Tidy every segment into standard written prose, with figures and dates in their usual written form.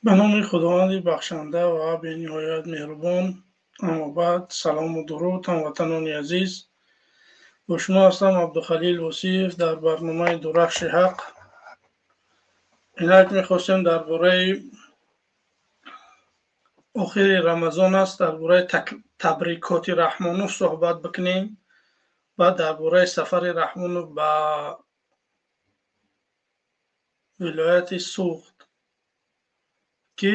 Ба номи Худованди бахшанда ва бениҳоят меҳрубон. Аммо баъд, салому дуруд, ҳамватанони азиз. Бо шумо ҳастам Абдухалил Восиев дар барномаи Дурахши ҳақ. Инак мехостем дар бораи охири Рамазон аст, дар бораи табрикоти Раҳмонов суҳбат бикунем ва дар бораи сафари Раҳмонов ба вилояти Суғд, ки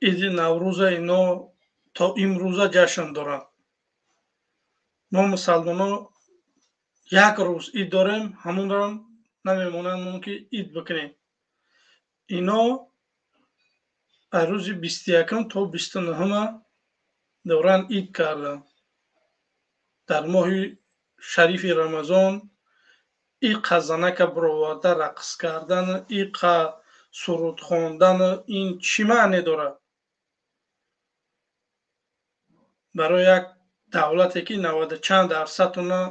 иди Наврӯза ино то имрӯза ҷашн доранд. Мо мусалмоно як рӯз ид дорем, ҳамонро намемонанд мо ки ид бикунем. Ино аз рӯзи 21 то 29 доранд ид карданд. Дар моҳи шарифи Рамазон иқа занака бароварда рақс кардан, иқа суруд хондан, ин чӣ маъне дорад? Барои як давлате ки наваду чанд дарсадона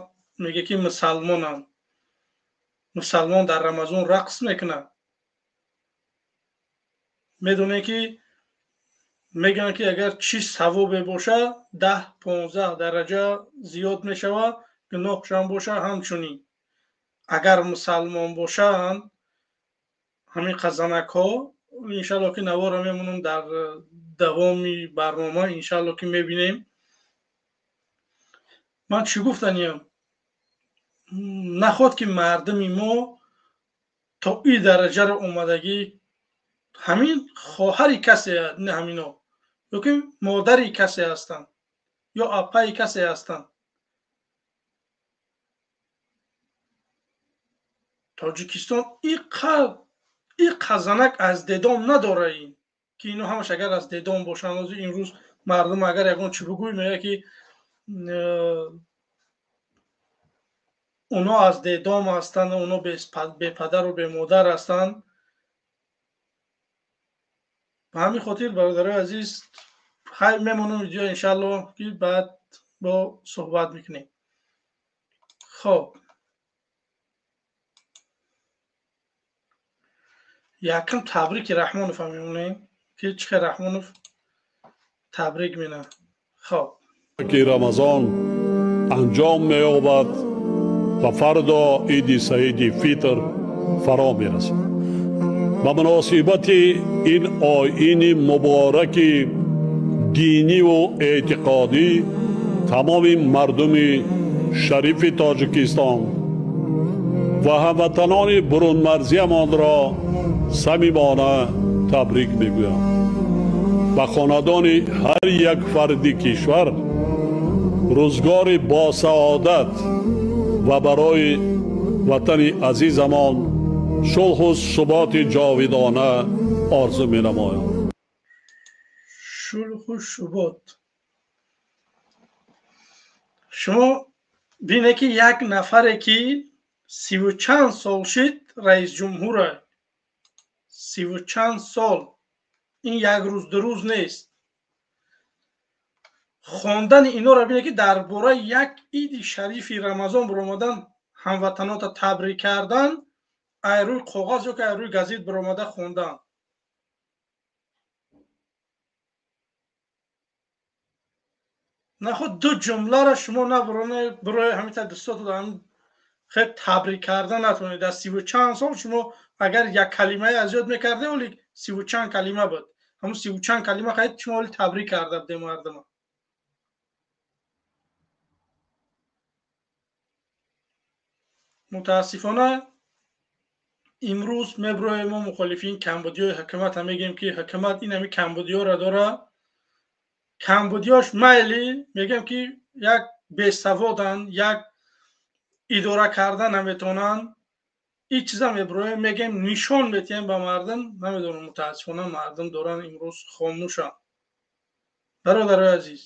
мегӯяд ки мусалмонанд. Мусалмон дар Рамазон рақс мекунад. Медонед ки мегӯянд ки агар чӣ савобе бошад, 10-15 дараҷа зиёд мешавад, гуноҳшам бошад ҳамчунин. Агар мусалмон бошанд, ҳамин қазанакҳо, иншалло ки навора мемонам дар давоми барнома, иншалло ки мебинем. Ман чӣ гуфтаниям? Наход ки мардуми мо то ин дараҷаро омадагӣ, ҳамин хоҳари касе, не ҳамино, ё ки модари касе ҳастанд, ё апаи касе ҳастанд. Тоҷикистон иқа занак аз дедом надора, ин ки ино ҳамаш агар аз дедом бошанд, ҳозир имрӯз мардум агар ягон чӣ бигӯй, мегӯяд ки оно аз дедом ҳастанд, оно бепадару бемодар ҳастанд. Ба ҳамин хотир, бародарои азиз, хай мемонам видео, иншалло ки баъд бо суҳбат мекунем. Хоб, якум табрики Раҳмонов ҳам мемонем ки чӣ хел Раҳмонов табрик менад. Хоб, ки Рамазон анҷом меёбад ва фардо иди саиди фитр фаро мерасад. Ба муносибати ин оини мубораки диниву эътиқодӣ тамоми мардуми шарифи Тоҷикистон ва ҳамватанони бурунмарзиямонро самимона табрик мегӯям. Ба хонадони ҳар як фарди кишвар рӯзгори босаодат ва барои ватани азизамон сулҳу суботи ҷовидона орзу менамоям. Сулҳу субот. Шумо бинед ки як нафаре ки сиву чанд сол шид раисҷумҳура, сиву чанд сол, ин як рӯз ду рӯз нест. Хондани инора бинед ки дар бораи як иди шарифи Рамазон баромадан, ҳамватанота табрик кардан, ай рӯи коғаз ё ки ай рӯи газет баромада хондан. Наход ду ҷумларо шумо набаронед, барои ҳамин дӯстотон хел табрик кардан натавонед. Дар сиву чанд сол шумо агар як калимае аз ёд мекардед, оли сиву чанд калима буд, ҳамун сиву чанд калима хайд шумо оли табрик карда будед мардума. Мутаассифона имрӯз меброем мо мухолифин камбудиёи ҳукумата мегӯем ки ҳукумат ин ҳами камбудиёро дора. Камбудиёш майли мегӯем ки як бесаводанд, як идора кардан наметавонанд. Ин чиза меброем, мегӯем, нишон метиҳем ба мардум. Намедонам, мутаассифона мардум доранд имрӯз хомӯшанд. Бародарои азиз,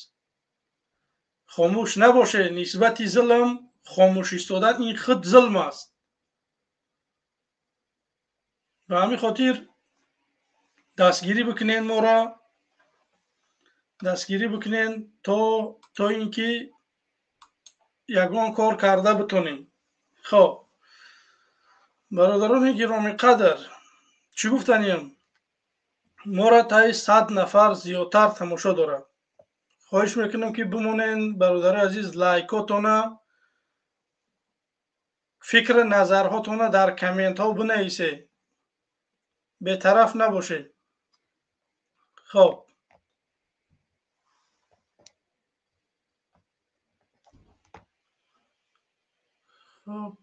хомӯш набошед. Нисбати зулм хомӯш истодан ин худ зулм аст. Ба ҳамин хотир дастгирӣ бикунед моро, дастгирӣ бикунед то ин ки ягон кор карда битонем. Хоб, бародарони гиромиқадр, чӣ гуфтаниям? Моро таи 100 нафар зиёдтар тамошо дорад. Хоҳиш мекунам ки бимонен, бародари азиз, лайкотона, фикри назарҳотона дар комментҳо бинависед, бетараф набошед. Хоб, хоб,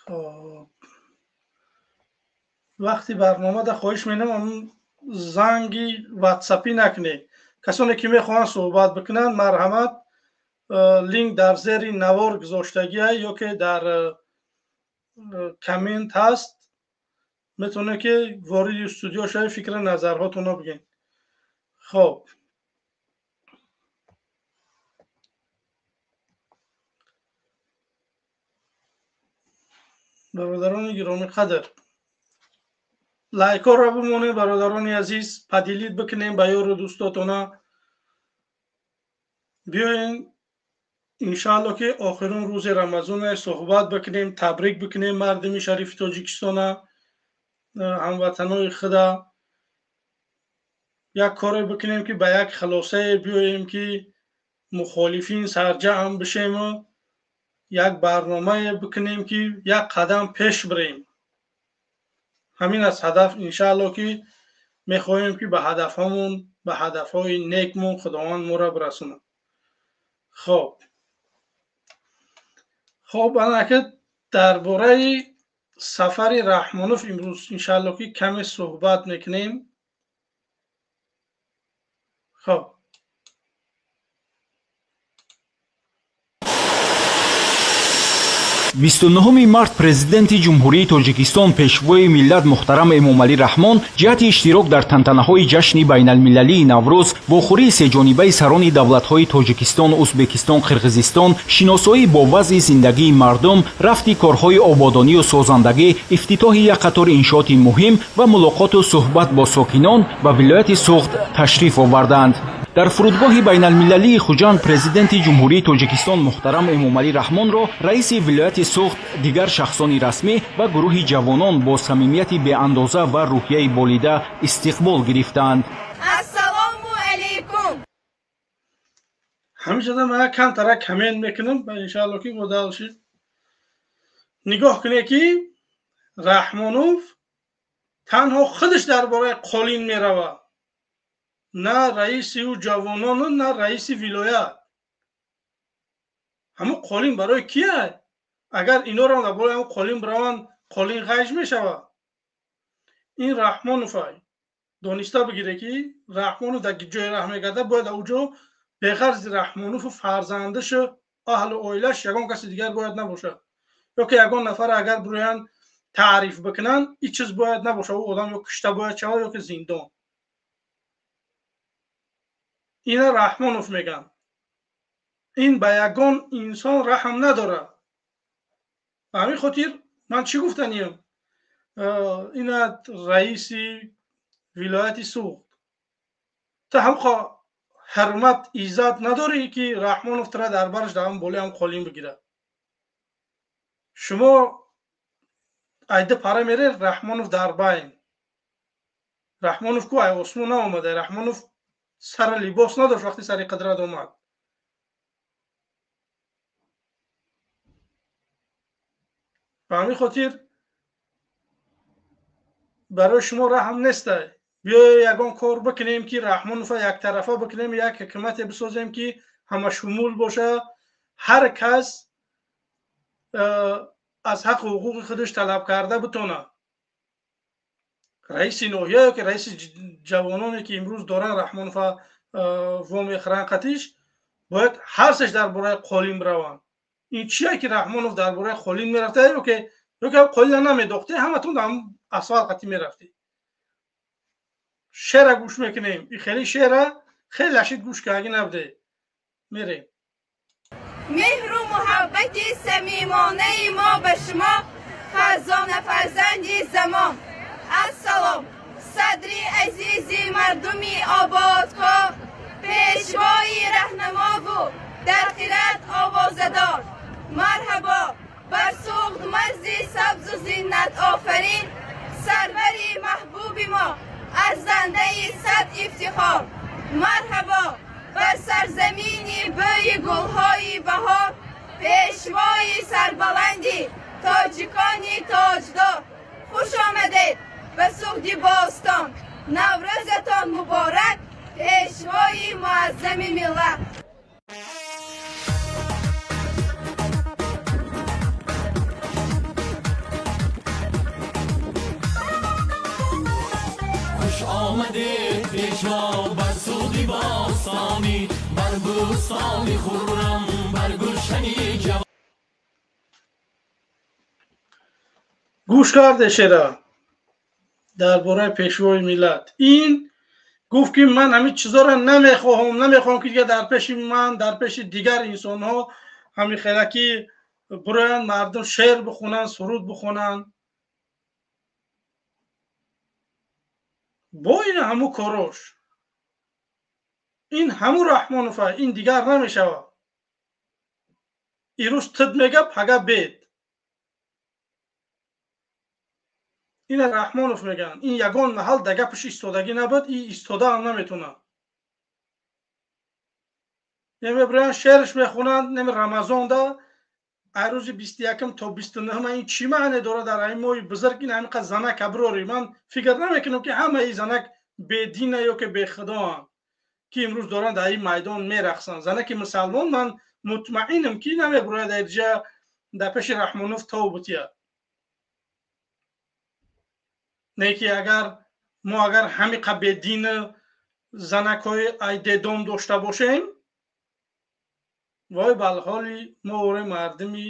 хоб, вақти барномада хоҳиш менамам занги ватсапӣ накунед. Касоне ки мехоҳанд суҳбат бикунанд, марҳамат, линк дар зери навор гузоштагия ё ки дар коммент ҳаст, метавонед ки вориди студио шавед, фикри назарҳотонро бигӯед. Хоб, бародарони гиромӣ қадр, лайкҳоро бимонед, бародарони азиз, поделить бикунем ба ёру дӯстотона. Биёен иншаалло ки охирон рӯзи Рамазоне суҳбат бикунем, табрик бикунем мардуми шарифи Тоҷикистона, ҳамватанои худа. Як коре бикунем ки ба як хулосае биёем ки мухолифин сарҷамъ бишему як барномае бикунем ки як қадам пеш бирем. Ҳамин аст ҳадаф. Иншаалло ки мехоҳем ки ба ҳадафҳомон, ба ҳадафҳои некмон Худованд моро бирасонад. Хоб, хоб, анака дар бораи сафари Раҳмонов имрӯз иншаалло ки каме суҳбат мекунем. Хоб, 29 март президенти Ҷумҳурии Тоҷикистон, пешвои миллат муҳтарам Эмомалӣ Раҳмон ҷиҳати иштирок дар тантанаҳои ҷашни байналмилалии Наврӯз, вохӯрии сеҷонибаи сарони давлатҳои Тоҷикистон, Узбекистон, Қирғизистон, шиносоӣ бо вазъи зиндагии мардум, рафти корҳои ободонию созандагӣ, ифтитоҳи як қатор иншооти муҳим ва мулоқоту суҳбат бо сокинон ба вилояти Суғд ташриф оварданд. Дар фурудгоҳи байналмилалии Хуҷанд президенти Ҷумҳурии Тоҷикистон муҳтарам Эмомалӣ Раҳмонро раиси вилояти Суғд, дигар шахсони расмӣ ва гурӯҳи ҷавонон бо самимияти беандоза ва рӯҳияи болида истиқбол гирифтанд. Ассалому алайкум. Ҳамишада ман камтара коммент мекунам, иншаалло ки бодал шид. Нигоҳ кунед ки Раҳмонов танҳо худаш дар бораи қолин меравад, на раиси ӯ ҷавонону на раиси вилоят. Ҳамун қолин барои кия? Агар инорам дар бораи ҳамун қолин бираванд, қолин ғайж мешавад. Ин Раҳмоновай дониста бигире ки Раҳмонов дар ҷое раҳ мегардад, бояд дар ӯ ҷо беғарзи Раҳмонову фарзандашу аҳлу оилаш ягон каси дигар бояд набошад. Ё ки ягон нафар агар бироянд таъриф бикунанд, ин чиз бояд набошад. Ӯ одам ё кушта бояд шавад ё ки зиндон. Ина Раҳмонов мегӯянд. Ин ба ягон инсон раҳм надорад. Ба ҳамин хотир ман чӣ гуфтаниям? Ина раиси вилояти Суғд, ту ҳам ҳурмат иззат надорӣ ки Раҳмонов тура дар бараш дар ҳам болои ҳам қолин бигирад. Шумо айда пара мере, Раҳмонов дар байн. Раҳмонов ку ай осмон наомада, Раҳмонов сара либос надошт вақти сари қудрат омад. Ба ҳамин хотир барои шумо раҳм нестай. Биёе ягон кор бикунем ки Раҳмонова яктарафа бикунем, як ҳукумате бисозем ки ҳамашумул боша, ҳар кас аз ҳаққу ҳуқуқи худаш талаб карда битонад. Раиси ноҳия ё ки раиси ҷавононе ки имрӯз доранд Раҳмонова вомехӯранд қатиш, бояд ҳар сеш дар бораи қолин бираванд. Ин чие ки Раҳмонов дар бораи қолин мерафта ё ки қолина намедохте, ҳаматон дар асфалт қатӣ мерафтед. Шера гӯш мекунем. И хеле шера хеле лашид гӯш карди набуде. Мерем. Меҳру муҳаббати самимонаи мо ба шумо, фарзона фарзанди замон. Ассалом, садри азизи мардуми ободкор, пешвои раҳнамову дар хират овозадор. Марҳабо бар сад ифтихор. Марҳабо бар сарзамини бӯи гулҳои баҳор, пешвои сарбаланди тоҷикони тоҷдор. Хуш омадед ба Суғди бостон, Наврӯзатон муборак, пешвои муаззами миллат. Хуш омадед пешво бар Суғди бостонӣ, бар бӯстони хуррам, бар гулшани ҷавон. Гӯш карде шера дар бораи пешвои миллат. Ин гуфт ки ман ҳамин чизоро намехоҳам, намехоҳам ки дигар дар пеши ман, дар пеши дигар инсонҳо ҳамин хелаки бироянд, мардум шеър бихонанд, суруд бихонанд. Бо ин ҳаму корош, ин ҳаму Раҳмонов, ин дигар намешавад. Ирӯз тид мега, пага бед. Ина Раҳмонов мегӯянд. Ин ягон маҳал да гапаш истодагӣ набуд, и истода ҳам наметонад. Намебироянд, шеърш мехонанд, неми Рамазонда ай рӯзи 21 то 29. Ин чӣ маъне дорад дар ҳамин моҳи бузург ин ҳамин қадр занак аброрӣ? Ман фикр намекунам ки ҳамаи занак бедина ё ки бехудоанд ки имрӯз доранд дар ин майдон мерақсанд. Занаки мусалмон ман мутмаинам ки намебирояд дар ҷа дар пеши Раҳмонов тов бутияд. Не ки агар мо агар ҳамин қадр бедин занакҳои айдедом дошта бошем, вой балҳоли мо ораи мардуми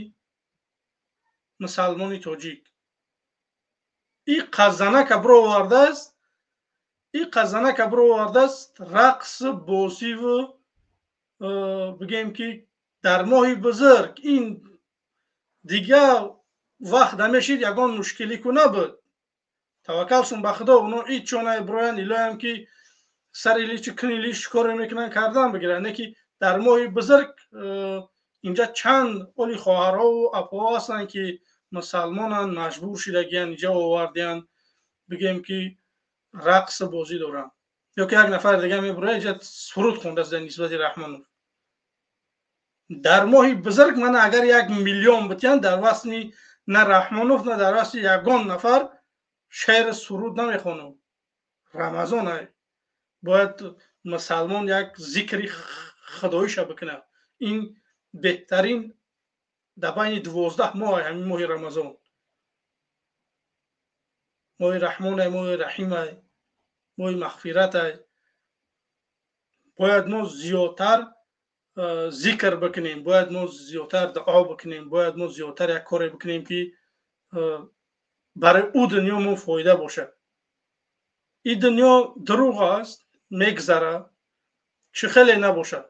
мусалмони тоҷик. И қазанака бировардааст, и қазанака бировардааст рақс бозиву бигем ки дар моҳи бузург. Ин дигар вақт намешид, ягон мушкилӣ ку набуд. Таваккалшон ба Худо, оно ҳеҷ чонае бироянд, илоям ки сари личи кини лич коре мекунанд, кардан бигиранд. Не ки дар моҳи бузург инҷа чанд оли хоҳарҳову апоҳо ҳастанд ки мусалмонанд, маҷбур шидагиянд, инҷа овардиянд, бигем ки рақс бозӣ доранд. Ё ки як нафар дига мебурояд, инҷа суруд хондааст дар нисбати Раҳмонов. Дар моҳи бузург ман агар 1 миллион битиянд, дар васни на Раҳмонов, на дар васни ягон нафар шеър суруд намехонам. Рамазон бояд мусалмон як зикри худоиша бикунад. Ин беҳтарин дар байни 12 моҳ ҳамин моҳи Рамазон, моҳи Раҳмонай, моҳи Раҳимай, моҳи мағфиратай. Бояд мо зиёдтар зикр бикунем, бояд мо зиёдтар дуо бикунем, бояд мо зиёдтар як коре бикунем ки барои ӯ дунё мо фоида бошад. Ин дунё дурӯғ аст, мегзара, чӣ хеле набошад.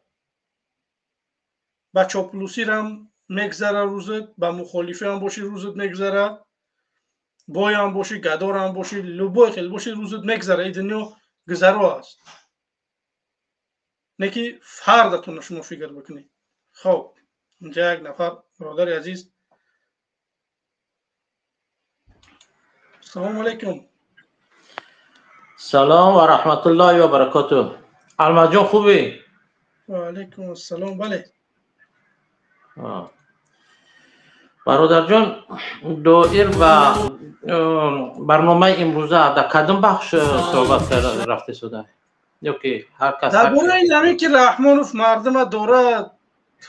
Ба чоплусирам мегзара рӯзат, ба мухолифиам бошӣ рӯзат мегзара, боям бошӣ, гадорам бошӣ, любой хел бошӣ рӯзат мегзара. Ин дунё гузаро аст. Не ки фардатонро шумо фикр бикунед. Хоб, инҷа як нафар бародари азиз. Салому алайкум. Салом ва раҳматуллоҳи ва баракотуҳ. Алмазҷон, хубӣ? Ва алайкум ассалом, бале. Бародарҷон, доир ба барномаи имрӯза дар кадом бахш суҳбат рафта шуда? Ё ки ҳар кас дар бораи ин ҳамин ки Раҳмонов мардума дорад,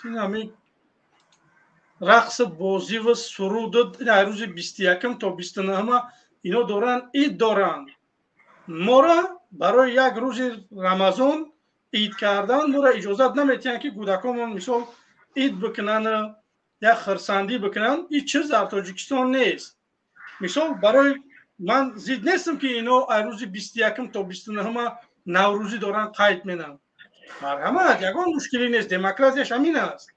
ин ҳамин рақс бозиву суруду ин рӯзи 21 то 29 ино доранд, ид доранд. Мора барои як рӯзи Рамазон ид кардан мора иҷозат наметиҳанд ки кӯдаконмон мисол ид бикунанд, як хирсандӣ бикунанд. Ин чиз дар Тоҷикистон нест. Мисол барои ман зид нестам ки ино ай рӯзи 21 то 29 наврӯзӣ доранд қайд менанд. Марҳамат, ягон мушкилӣ нест, демократияш ҳамин аст.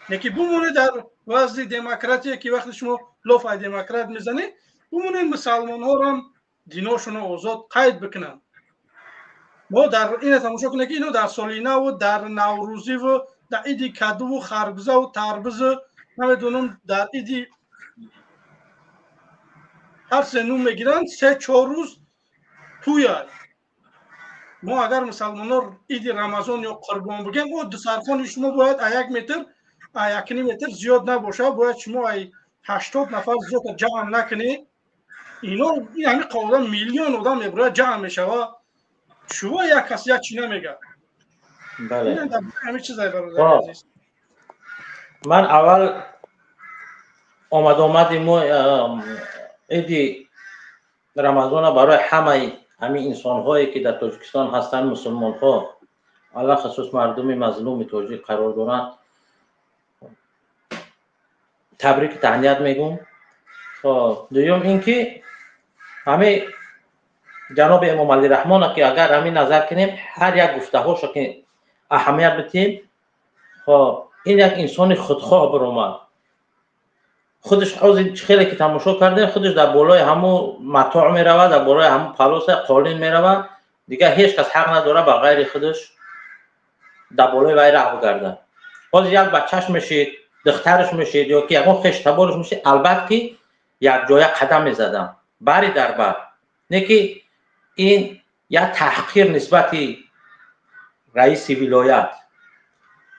Не ки бумонед дар вазъи демократия ки вақте шумо лоф ай демократ мезанед, бумонед мусалмонҳорам диношонро озод қайд бикунанд. Мо дар ина тамошо кунед ки ино дар соли наву дар наврӯзиву дар иди кадуву харбизаву тарбизу намедонам дар иди ҳар се нум мегиранд, 3-4 рӯз тӯяд. Мо агар мусалмонҳо иди Рамазон ё Қурбон бигем, о дусархони шумо бояд а 1 метр, а 1,5 метр зиёд набошад, бояд шумо ай 80 нафар зиёд ҷамъ накунед. Ино ҳамин одам миллион одам мебурояд, ҷамъ мешава, шумо як кас як чӣ намегӯяд. Бале, ҳамин чизай, бародари азиз. Ман аввал омад-омади мо иди Рамазона барои ҳамаи ҳамин инсонҳое, ки дар Тоҷикистон ҳастанд, мусулмонҳо, алахусус мардуми мазлуми тоҷик қарор доранд, табрику таҳният мегӯм. Хоб, дуюм ин ки ҳамин ҷаноби Эмомалӣ Раҳмона, ки агар ҳамин назар кунем, ҳар як гуфтаҳошо ки аҳамият бидиҳем, хоб, ин як инсони худхоҳ биромад. Худаш ҳозир хеле ки тамошо кардем, худаш дар болои ҳамун матоъ меравад, дар болои ҳамун палоса қолин меравад, дигар ҳеҷ кас ҳақ надорад ба ғайри худаш дар болои вай раҳ бигардад. Ҳозир як бачаш мешид, духтараш мешид ё ки ягон хештабораш мешид, албатта ки якҷоя қадам мезадам бари дар бар. Не ки ин як таҳқир нисбати раиси вилоят,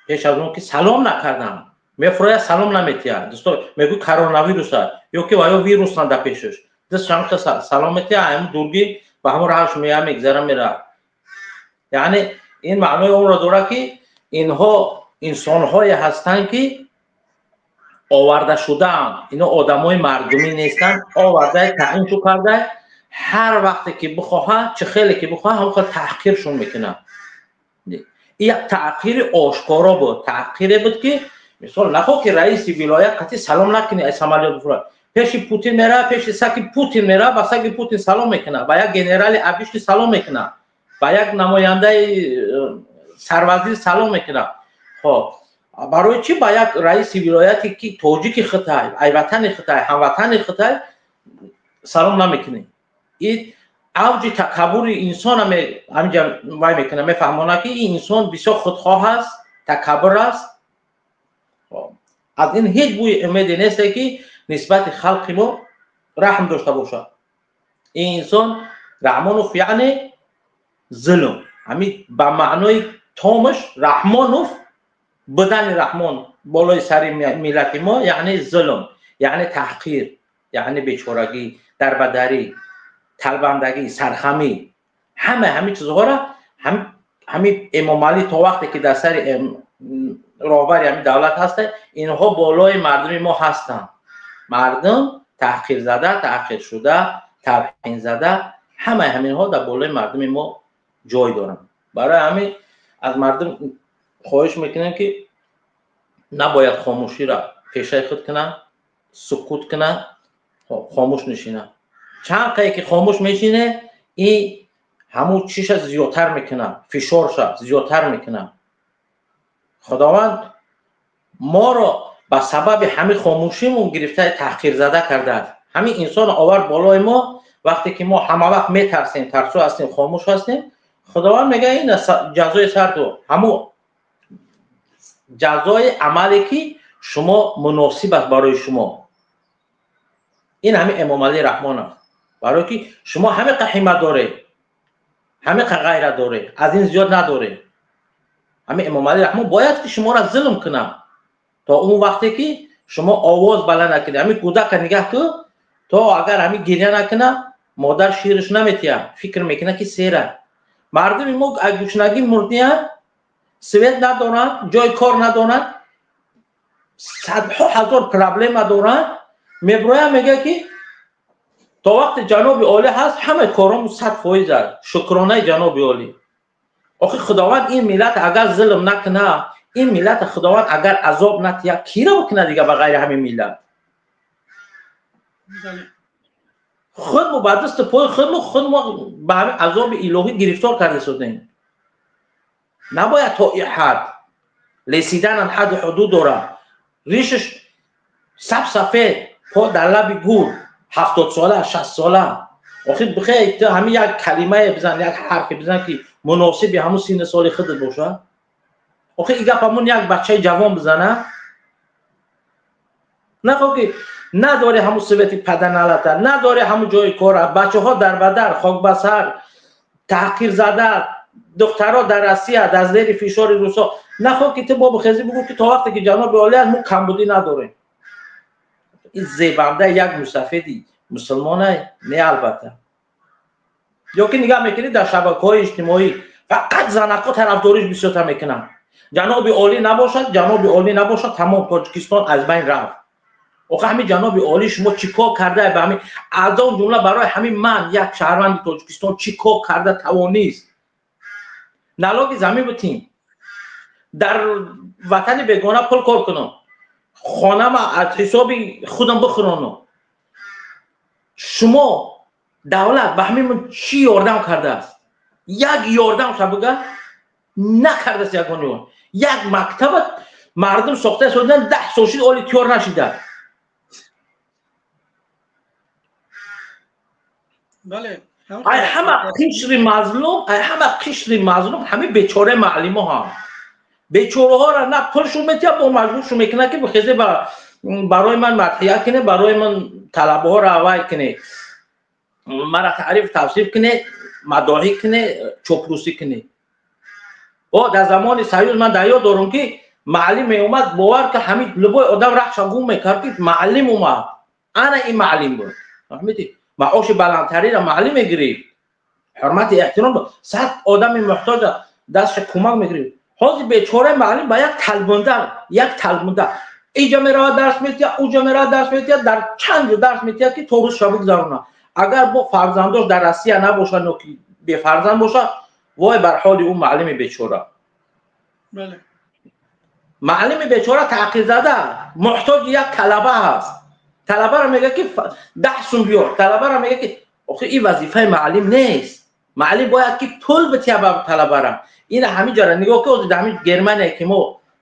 пеш аз он ки салом накардам, мефурояд, салом наметиҳад. Дӯсто, мегӯй коронавирус аст ё ки ваё вирусанд дар пешаш, даст шамха салом метиҳад, ҳамун дургӣ ба ҳамун раҳаш мея, мегзара, меравад. Яъне ин маънои онро дорад, ки инҳо инсонҳое ҳастанд, ки оварда шудаанд, ино одамои мардумӣ нестанд, овардаи таъиншу карда, ҳар вақте ки бихоҳад, чӣ хеле ки бихоҳад, ҳамон хел таҳқиршон мекунад. Ин як таъқири ошкоро буд, таъқире буд, ки мисол нахоҳ ки раиси вилоят қатъи салом накунӣ, ай самолёт бифурад, пеши Путин меравад, пеши саки Путин меравад, ба саги Путин салом мекунад, ба як генерали абишки салом мекунад, ба як намояндаи сарвазир салом мекунад. Хоб, барои чӣ ба як раиси вилояте, ки тоҷики хитай, ай ватани хитай, ҳамватани хитай салом намекунӣ? Ин авҷи такаббури инсона ҳаминҷа вай мекунад, мефаҳмонад, ки ин инсон бисёр худхоҳ аст, такаббур аст. Аз ин ҳеҷ бӯи умеде несте, ки нисбати халқи мо раҳм дошта бошад. Ин инсон Раҳмонов, яъне зулм, ҳамин ба маънои томаш Раҳмонов будани Раҳмон болои сари миллати мо, яъне зулм, яъне таҳқир, яъне бечорагӣ, дарбадарӣ, талбандагӣ, сархамӣ, ҳама ҳамин чизҳоро ҳамин Эмомалӣ то вақте ки дар сари роҳбари ҳамин давлат ҳаста, инҳо болои мардуми мо ҳастанд. Мардум таҳқирзада, таҳқиршуда, тавҳинзада, ҳамаи ҳаминҳо дар болои мардуми мо ҷой доранд. Барои ҳамин аз мардум хоҳиш мекунем, ки набояд хомӯширо пешаи худ кунанд, сукут кунанд, хомӯш нишинанд. Чанд қае ки хомӯш мешине, ин ҳамун чиша зиёдтар мекунад, фишорша зиёдтар мекунад. Худованд моро ба сабаби ҳамин хомӯшимон гирифтаи таҳқирзада кардааст. Ҳамин инсонро овард болои мо. Вақте ки мо ҳама вақт метарсем, тарсу ҳастем, хомӯш ҳастем, Худованд мегӯяд: ин ҷазои сарту ҳамун ҷазои амале, ки шумо муносиб аст барои шумо. Ин ҳамин Эмомалӣ Раҳмон аст, барое ки шумо ҳамиқа ҳиммат доред, ҳамиқа ғайрат доред, аз ин зиёд надоред. Ҳамин Эмомалӣ Раҳмон бояд ки шуморо зулм кунад то он вақте ки шумо овоз баланд накунед. Ҳамин кӯдака нигаҳ кун, то агар ҳамин гиря накунад, модар шираш наметиҳад, фикр мекунад, ки сера. Мардуми мо гушнагӣ мурдиянд, свет надоранд, ҷои кор надоранд, садҳо ҳазор проблема доранд. Меброяд, мегӯяд, ки то вақте ҷаноби олӣ ҳаст, ҳамаи корому 100% аст, шукронаи ҷаноби олӣ. Охи, Худованд ин миллат агар зулм накунад, ин миллата Худованд агар азоб натиҳад, киро бикунад дига ба ғайри ҳамин миллат? Худмо ба дасти пои худмо худмо ба ҳамин азоби илоҳӣ гирифтор карда шудем. Набояд то ин ҳад лесиданам, ҳадду ҳудуд дорад. Ришаш саб сафед, по дар лаби гур, 70сола, 60сола. Охир бихе ту ҳамин як калимае бизан, як ҳарфе бизан, ки муносиби ҳамун синни соли худат бошад. Охир ин гап ҳамун як бачаи ҷавон бизана, нахо ки надори ҳамун свети паданалата, надори ҳамун ҷои кора, бачаҳо дарбадар, хокбасар, таҳқирзада. Духтаро дар Россия дар зери фишори русо нахоҳ ки ту бо бихезӣ бигӯ ки то вақте ки ҷаноби олӣ аст мо камбудӣ надорем. Ин зебанда як мусафеди мусулмонай не, албатта. Ё ки нигаҳ мекунӣ дар шабакаҳои иҷтимоӣ фақат занакҳо тарафдориш бисёртар мекунанд. Ҷаноби олӣ набошад, ҷаноби олӣ набошад, тамом Тоҷикистон аз байн рафт. Охе ҳамин ҷаноби олӣ шумо чӣ кор карда ба ҳамин, аз он ҷумла барои ҳамин ман як шаҳрванди Тоҷикистон чӣ кор карда тавонист? Налоги замин битим, дар ватани бегона пул кор кунам, хонама аз ҳисоби худам бихӯронам. Шумо давлат ба ҳамин чӣ ёрдам кардааст? Як ёрдам шабуга накардааст, ягон ёр. Як мактаба мардум сохта содан 10 сол шид, оли тиёр нашида. Ай ҳама қишри мазлум, ай ҳама қишри мазлум ҳамин бечораи маълимо ҳам. Бечораҳоро на пулшон метиҳад, бо маҷбуршон мекунад ки бихезе барои ман мадҳия кунед, барои ман талабаҳоро авай кунед, мара таъриф тавсиф кунед, мадоҳӣ кунед, чоплусӣ кунед. О дар замони союз ман дар ёд дорам ки маълим меомад, бовар ки ҳамин любой одам рахша гум мекард ки маълим омад. Ана ин маълим буд. Фаҳмидӣ? Маоши баландтаринро маълим мегирифт, ҳурмати эҳтиром буд. 100 одами муҳтоҷа дастша кӯмак мегирифт. Ҳозир бечораи маълим ба як талбунда, як талбунда иҷа меравад дарс метиҳад, уҷа меравад дарс метиҳад, дар чанд ҷо дарс метиҳад ки то рӯз шаб гузаронад. Агар бо фарзандош дар Россия набошад ё ки бефарзанд бошад, вой бар ҳоли ӯ маълими бечора. Маълими бечора таъқирзада, муҳтоҷи як талаба ҳаст. Талабаро мегӯяд ки 10 сум биёр, талабаро мегӯяд ки охи ин вазифаи маълим нест. Маълим бояд ки пул битиҳад ба талабара. Ина ҳамин ҷора нигоҳ ки ҳозир дар ҳамин Германия ки мо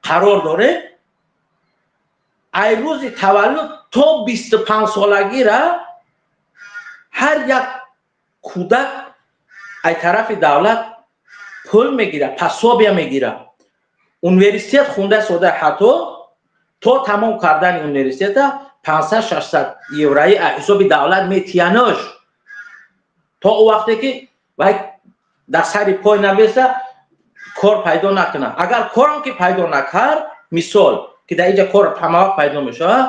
қарор дорем, ай рӯзи таваллуд то 25 солагира ҳар як кӯдак ай тарафи давлат пул мегирад, пособия мегирад. Университет хунда сода ҳатто то тамом кардани университета 500-600 еврои аз ҳисоби давлат метиянаш, то ӯ вақте ки вай дар сари пой набеса, кор пайдо накунад. Агар корам ки пайдо накард, мисол ки дар инҷа кор ҳамавақт пайдо мешавад,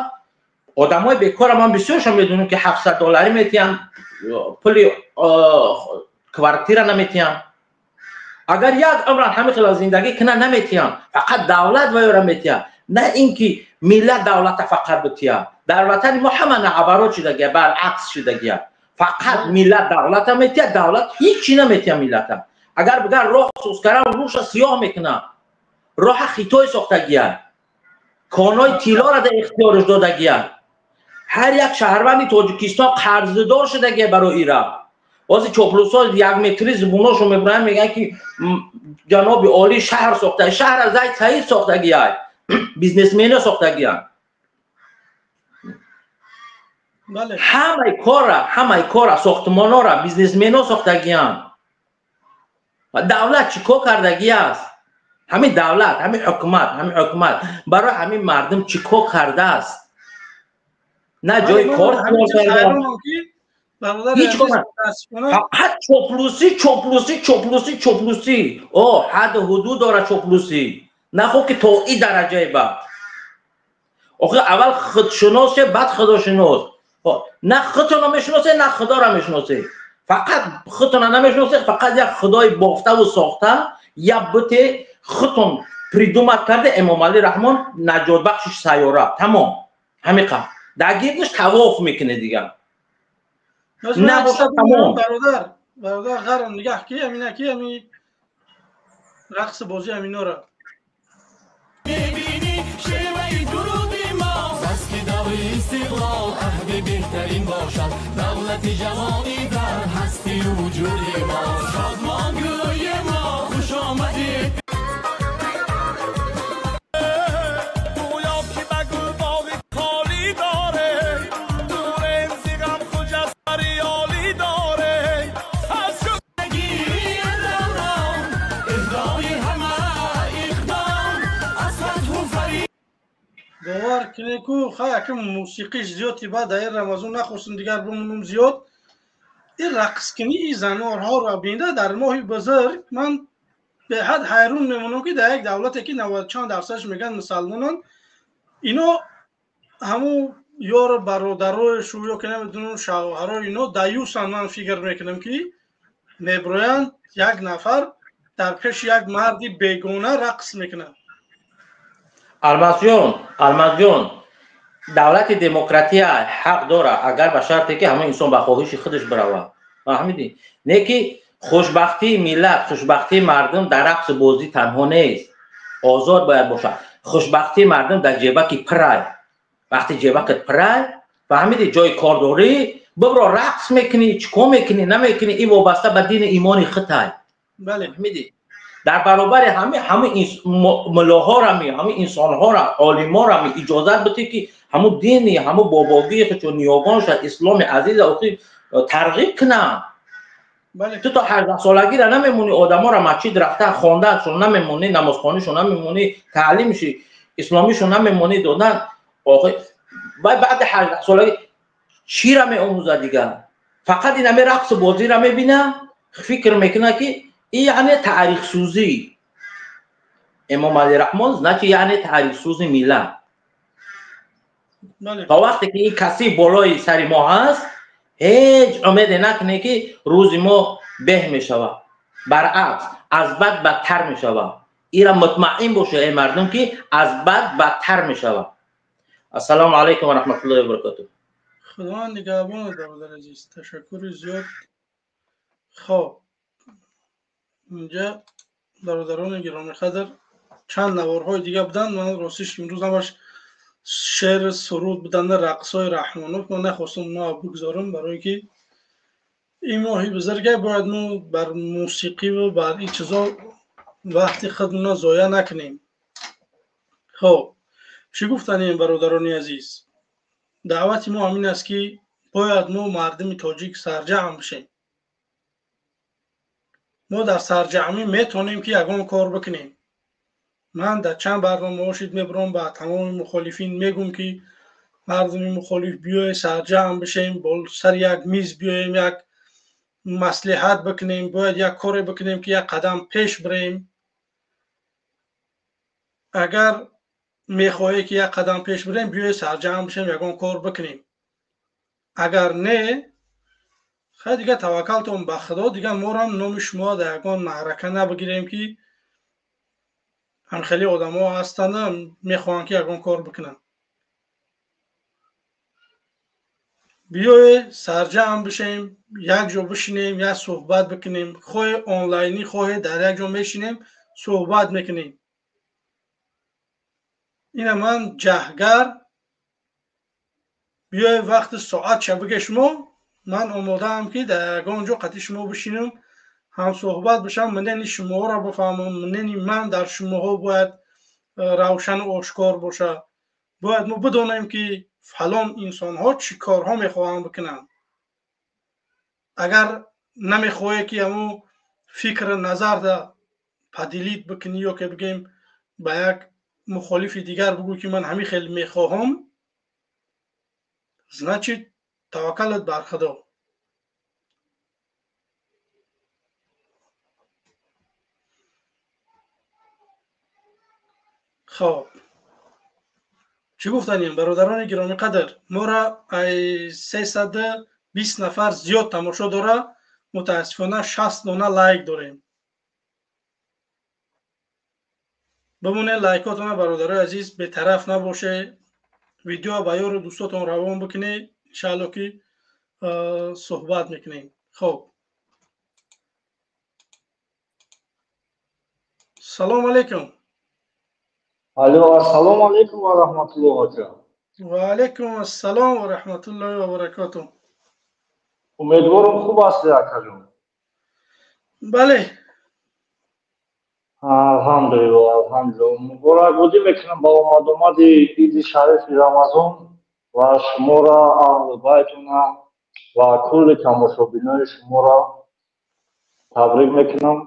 одамои бекора ман бисёршон медонам ки 700 долларӣ метиҳанд, пули квартира наметиҳанд. Агар як умран ҳамин хел зиндагӣ кунад наметиҳанд, фақат давлат вайёра метиҳад, на ин ки миллат давлата фақат битиҳад. Дар ватани мо ҳама наоборот шудагия, баръакс шудагия. Фақат миллат давлата метиҳад, давлат ҳеҷ чи наметиҳад миллата. Агар бигар роҳ сӯзкарам, рӯша сиёҳ мекунад. Роҳа Хитой сохтагия, конои тиллоро дар ихтиёраш додагия. Ҳар як шаҳрванди Тоҷикистон қарздор шудагия барои ира. Ҳозир чоплусҳо як метри зубуношон мебуранд, мегӯянд ки ҷаноби олӣ шаҳр сохта, шаҳр Зайд Саид сохтагия, бизнесмено сохтагия. Ҳамаи кора, ҳамаи кора, сохтмонора бизнесмено сохтагиянд. Давлат чӣ кор кардагиаст? Ҳамин давлат, ҳамин ҳукумат, ҳамин ҳукумат барои ҳамин мардум чӣ кор кардааст? На ҷои кор фақат чоплусӣ, чоплусӣ, чоплусӣ, чоплусӣ. О ҳадду ҳудуд дорад чоплусӣ, нахо ки то ин дараҷае бад. Охир аввал худшиносе, баъд худошинос. На худтонро мешиносе, на худоро мешиносе. Фақат худтонро намешиносе, фақат як худои бофтаву сохта, як буте худтон придумат карда, Эмомалӣ Раҳмон наҷотбахши сайёра. Тамом, ҳамин қадр. Дар гирдаш тавоф мекунед дигар. Набошад тамом. Бародар, бародар, ғарм нигаҳ ки амина ки ами рақси бозӣ аминора. Мебинӣ шеваи дуруди мо, баски даври истиқлол аҳди беҳтарин бошад, давлати ҷавонӣ дар ҳастию вуҷуди мо. Шодмон гӯи мо, хуш омадед. Гӯё ки ба гулбоғи холӣ доре, дурем зи ғам хуҷастари олӣ доре. Аз даврон иҳдои ҳама иқдом, аз фатҳу фарид. Бовар кунед ку хай акм мусиқиш зиёд баъд дар ин Рамазон нахостум дигар бимонум зиёд. Ин рақскунии занонҳоро бинда дар моҳи бузург ман Беҳад ҳайрон мемонам, ки дар як давлате ки 90 чанд дарсадаш мегӯянд мусалмонанд, ино ҳамун ёру бародарошу ё ки намедонам шавҳарои ино даюсан. Ман фикр мекунам, ки меброянд, як нафар дар пеши як марди бегона рақс мекунад. Алмазҷон, Алмазҷон, давлати демократия ҳақ дорад, агар ба шарте ки ҳамон инсон ба хоҳиши худаш биравад. Фаҳмидӣ? Не ки хушбахтии миллат, хушбахтии мардум дар рақсу бозӣ танҳо нест, озод бояд бошад. Хушбахтии мардум дар ҷебаки пирай. Вақте ҷебакат пирай, фаҳмидӣ, ҷои кор дорӣ, бибро, рақс мекунӣ, чӣ кор мекунӣ, намекунӣ, ин вобаста ба дини имони худай. Фаҳмидӣ? Дар баробари ҳами ҳами муллоҳоро, ҳами инсонҳоро, олиморо иҷозат бидӣ, ки ҳамун дини ҳамун бобогии худшо, ниёгонша, исломи азиза охи тарғиб кунанд. Ту то 18-солагиро намемонӣ одаморо масҷид рафта хондаашон намемонӣ, намозхонишон намемонӣ, таълимши исломишон намемонӣ додан. Охи баъди 18-солагӣ чиро меомӯзад дигар? Фақат ин ҳами рақсу бозиро мебина, фикр мекунад, ки ин яъне таърихсӯзӣ. Эмомалӣ Раҳмон, значит, яъне таърихсӯзи миллат. То вақте ки ин каси болои сари мо ҳаст, ҳеҷ умеде накунед, ки рӯзи мо беҳ мешавад. Баръакс, аз бад бадтар мешавад. Ира мутмаин бошед, эй мардум, ки аз бад бадтар мешавад. Ассалому алайкум ва раҳматуллоҳи ва баракотуҳ. Худованд нигаҳбонат, бародари азиз, ташаккури зиёд. Хоб, инҷа, бародарони гиромиқадр, чанд наворҳои дига буданд. Ман ростиш имрӯз ҳамаш шеър, суруд буданда, рақсҳои Раҳмонов. Ман нахостам онҳо бигзорам, барое ки ин моҳи бузурге, бояд мо бар мусиқиву бар ин чизо вақти худмона зоя накунем. Хоб, чӣ гуфтанем, бародарони азиз? Даъвати мо ҳамин аст, ки бояд мо мардуми тоҷик сарҷамъ бишем. Мо дар сарҷамъӣ метавонем, ки ягон кор бикунем. Ман дар чанд барномаҳо шид мебурам, ба тамоми мухолифин мегӯм, ки мардуми мухолиф, биёе сарҷамъ бишем, бо сари як миз биёем, як маслиҳат бикунем, бояд як коре бикунем, ки як қадам пеш бирем. Агар мехоҳе, ки як қадам пеш бирем, биёе сарҷамъ бишем, ягон кор бикунем. Агар не, хай, дига таваккалтон ба Худо. Дига морам номи шумо дар ягон маърака набигирем, ки ҳамхели одамо ҳастанд, мехоҳанд, ки ягон кор бикунанд. Биёе сарҷамъ бишем, як ҷо бишинем, як суҳбат бикунем, хоҳе онлайнӣ, хоҳе дар як ҷо мешинем, суҳбат мекунем. Ина ман ҷаҳгар, биёе вақти соат шабиге шумо, ман омодаам, ки дар ягон ҷо қатъи шумо бишинам, ҳамсӯҳбат бишам, мнени шумоҳоро бифаҳмам. Мнени ман дар шумоҳо бояд равшану ошкор бошад. Бояд мо бидонем, ки фалон инсонҳо чӣ корҳо мехоҳанд бикунанд. Агар намехоҳе, ки ҳамун фикри назарда поделить бикунӣ ё ки бигем ба як мухолифи дигар бигӯ, ки ман ҳамин хел мехоҳам, значит, таваккалат бар Худо. Хоб, чӣ гуфтанем, бародарони гиромиқадр? Моро ай 320 нафар зиёд тамошо дора, мутаассифона 60 дона лайк дорем. Бимонед лайкотона, бародарои азиз, бетараф набоше, видео ба ёру дӯстотон равон бикунед. Иншаалло, ки суҳбат мекунем. Хоб, салому алайкум. Алло, ассалому алайкум ва раҳматуллоҳ, ака. Ва алайкум ассалом ва раҳматуллоҳи ва баракотуҳ. Умедворам, хуб ҳастед, акаҷон. Бале. Алҳамдулилло, алҳамдулилло. Муборакбодӣ мекунам ба омадомади иди шарифи Рамазон ва шуморо, аҳлу байтуна ва кулли тамошобинои шуморо табрик мекунам.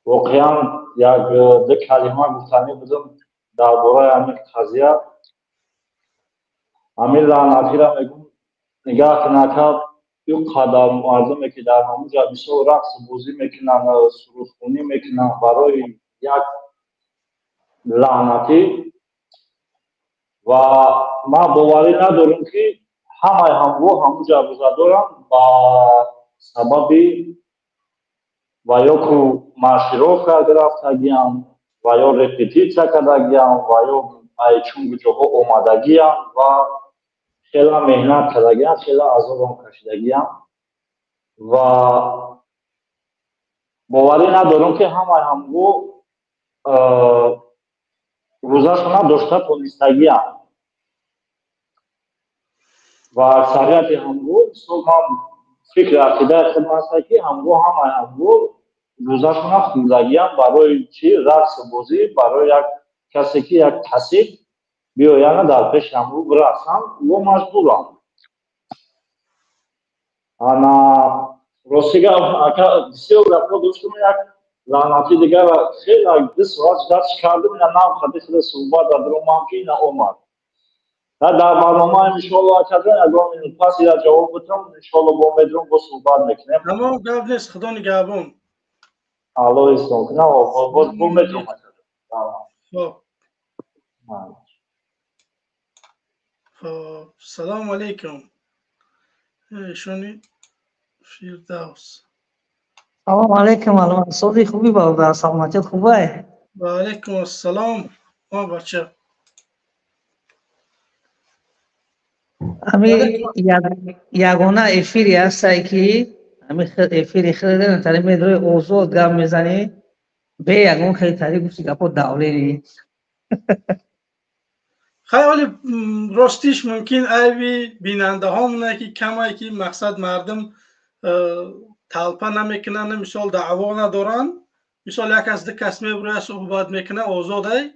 Воқеан, як ду калима гуфтанӣ будам дар бораи ҳамин қазия. Ҳамин лаънатиро мегӯм, нигаҳ кун, ака. Ин қадар мардуме ки дар ҳамуҷа мисол рақс бозӣ мекунанд, сурудхонӣ мекунанд барои як лаънатӣ. Ва ман боварӣ надорам ки ҳамаи ҳамво ҳамуҷа рӯзадоранд ба сабаби ва ё ку маршировка рафтагиам, ва ё репетитсия кардагиам, ва ё ай чунгу ҷоҳо омадагиам ва хела меҳнат кардагиам, хела азобам кашидагиам. Ва боварӣ надорам ки ҳамаи ҳамво рӯзашона дошта тонистагиам. Ва аксарияти ҳамво, мисол, ман фикри ақидаи худ ҳаста ки ҳамво ҳамаи ҳамво рӯзашона хӯрдагиам барои чӣ? Рақсу бозӣ, барои як касе ки як касиб биёяна дар пеши ҳамво бирақсанд, ӯ маҷбуранд. Ана рости гап, ака, бисёр гапҳо доштум, як лаънати дигара хеле 2 соат дарс кардем, ина нав хади хеле суҳбат даромам ки ина омад. Дар барнома иншоалло, акаҷон, ягон минут пас ира ҷавоб бутам, иншоалло бо медрум, бо суҳбат мекунем. Тамом, гап нест, худо нигаҳбон. Алло ислом кунам, боз бо медрум, акаҷон. Хоб. Хоб, салому алейкум. Ишони Фирдавс. Салом алейкум, Алман. Сози хуби, бародар, саломатият хубай? Ва алейкум ассалом. О, бача. Ами ягона эфири ҳастай ки ами эфири хеле тари медрои озод гап мезанӣ, бе ягон хеле тари гуфти гапо давлени. Хай, вале ростиш мумкин айби бинандаҳомона ки камай, ки мақсад мардум талпа намекунанд, мисол даъво надоранд. Мисол як кас, ду кас мебурояд, суҳбат мекунад, озодай.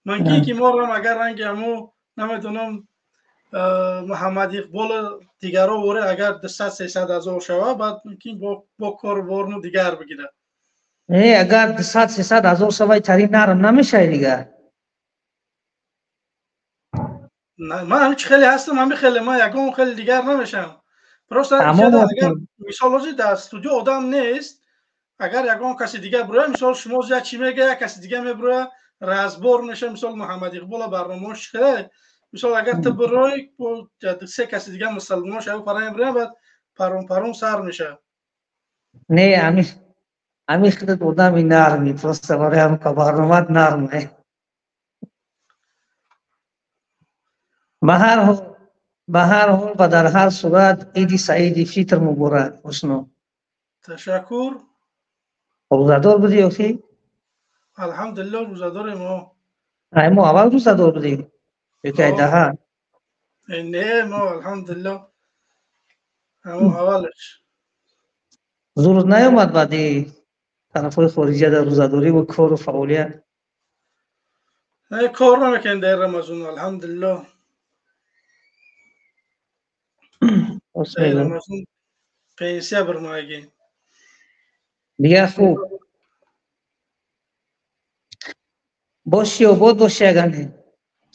Мумкин ки морам агар ранги ҳамо намедонам Муҳаммад Иқбол дигаро воре агар 200-300 ҳазор шава, баъд мумкин бо кору борну дигар бигирад. Не, агар 200-300 ҳазор шава, тари нарм намешавад дигар. Ман ҳамин хеле ҳастам, ҳамин хеле, ман ягон хеле дигар намешавам. Просто агар мисол ҳозир дар студио одам нест, агар ягон каси дигар бирояд, мисол шумо як чӣ мега, як каси дигар мебирояд, разбор мешавад, мисол Муҳаммад Иқбола барномаош хеле. Мисол агар ту бирой, се каси дигар мусалмон шава, парам бирояд, баъд парон парон сар мешавад. Не, ами худат одами нарми, просто барои ҳам барномаат нарме. Ба ҳар ҳол ва дар ҳар сурат иди саиди фитр муборак, ҳусно. Ташаккур. Рӯзадор будӣ ё ки? Алҳамдулиллоҳ, рӯзадорем мо. Ай мо аввал рӯзадор будем ё ки ай даҳа? Не, мо алҳамдулиллоҳ ҳамо аввалаш. Зур наёмад баъди тарафҳои хориҷия дар рӯзадорӣ ва кору фаъолият? Не, кор намекунем дар Рамазон, алҳамдулиллоҳ. Пенсия бирмаги. Дигар хуб. Боши обод боши, агане.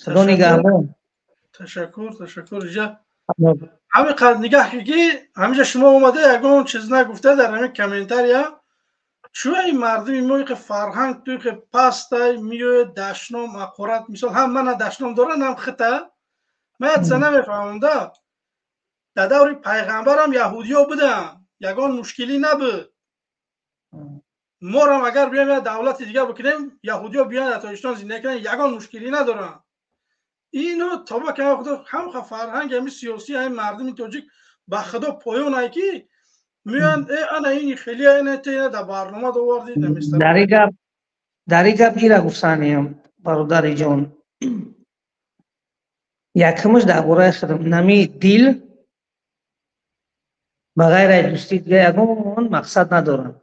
Худо нигаҳбон. Ташаккур, ташаккур. Иҷа ҳамин қадр нигаҳ ки ҳамиҷа шумо омада ягон чиз нагуфта дар ҳамин комментария. Чӯ ин мардуми мо иқе фарҳанг ту иқе пастай миёяд дашном ҳақорат, мисол ҳам мана дашном доранд, ҳам хита. Ман як чиза намефаҳмам да. Дар даври пайғамбарам яҳудиё буданд, ягон мушкилӣ набуд. Морам агар биёем як давлати дигар бикунем, яҳудиё биёянд дар Тоҷикистон зиндагӣ кунанд, ягон мушкилӣ надоранд. Ино тоба кама худо ҳамха фарҳанг ҳами сиёсӣ ҳами мардуми тоҷик ба худо поён ай ки меоянд э ана ини хеле ана те ина дар барнома довардӣ наместа. Дар ин гап ира гуфтаниям, бародари ҷон. Якумаш дар бораи худам нами дил ба ғайр аз дӯстӣ дигар ягон мақсад надорам.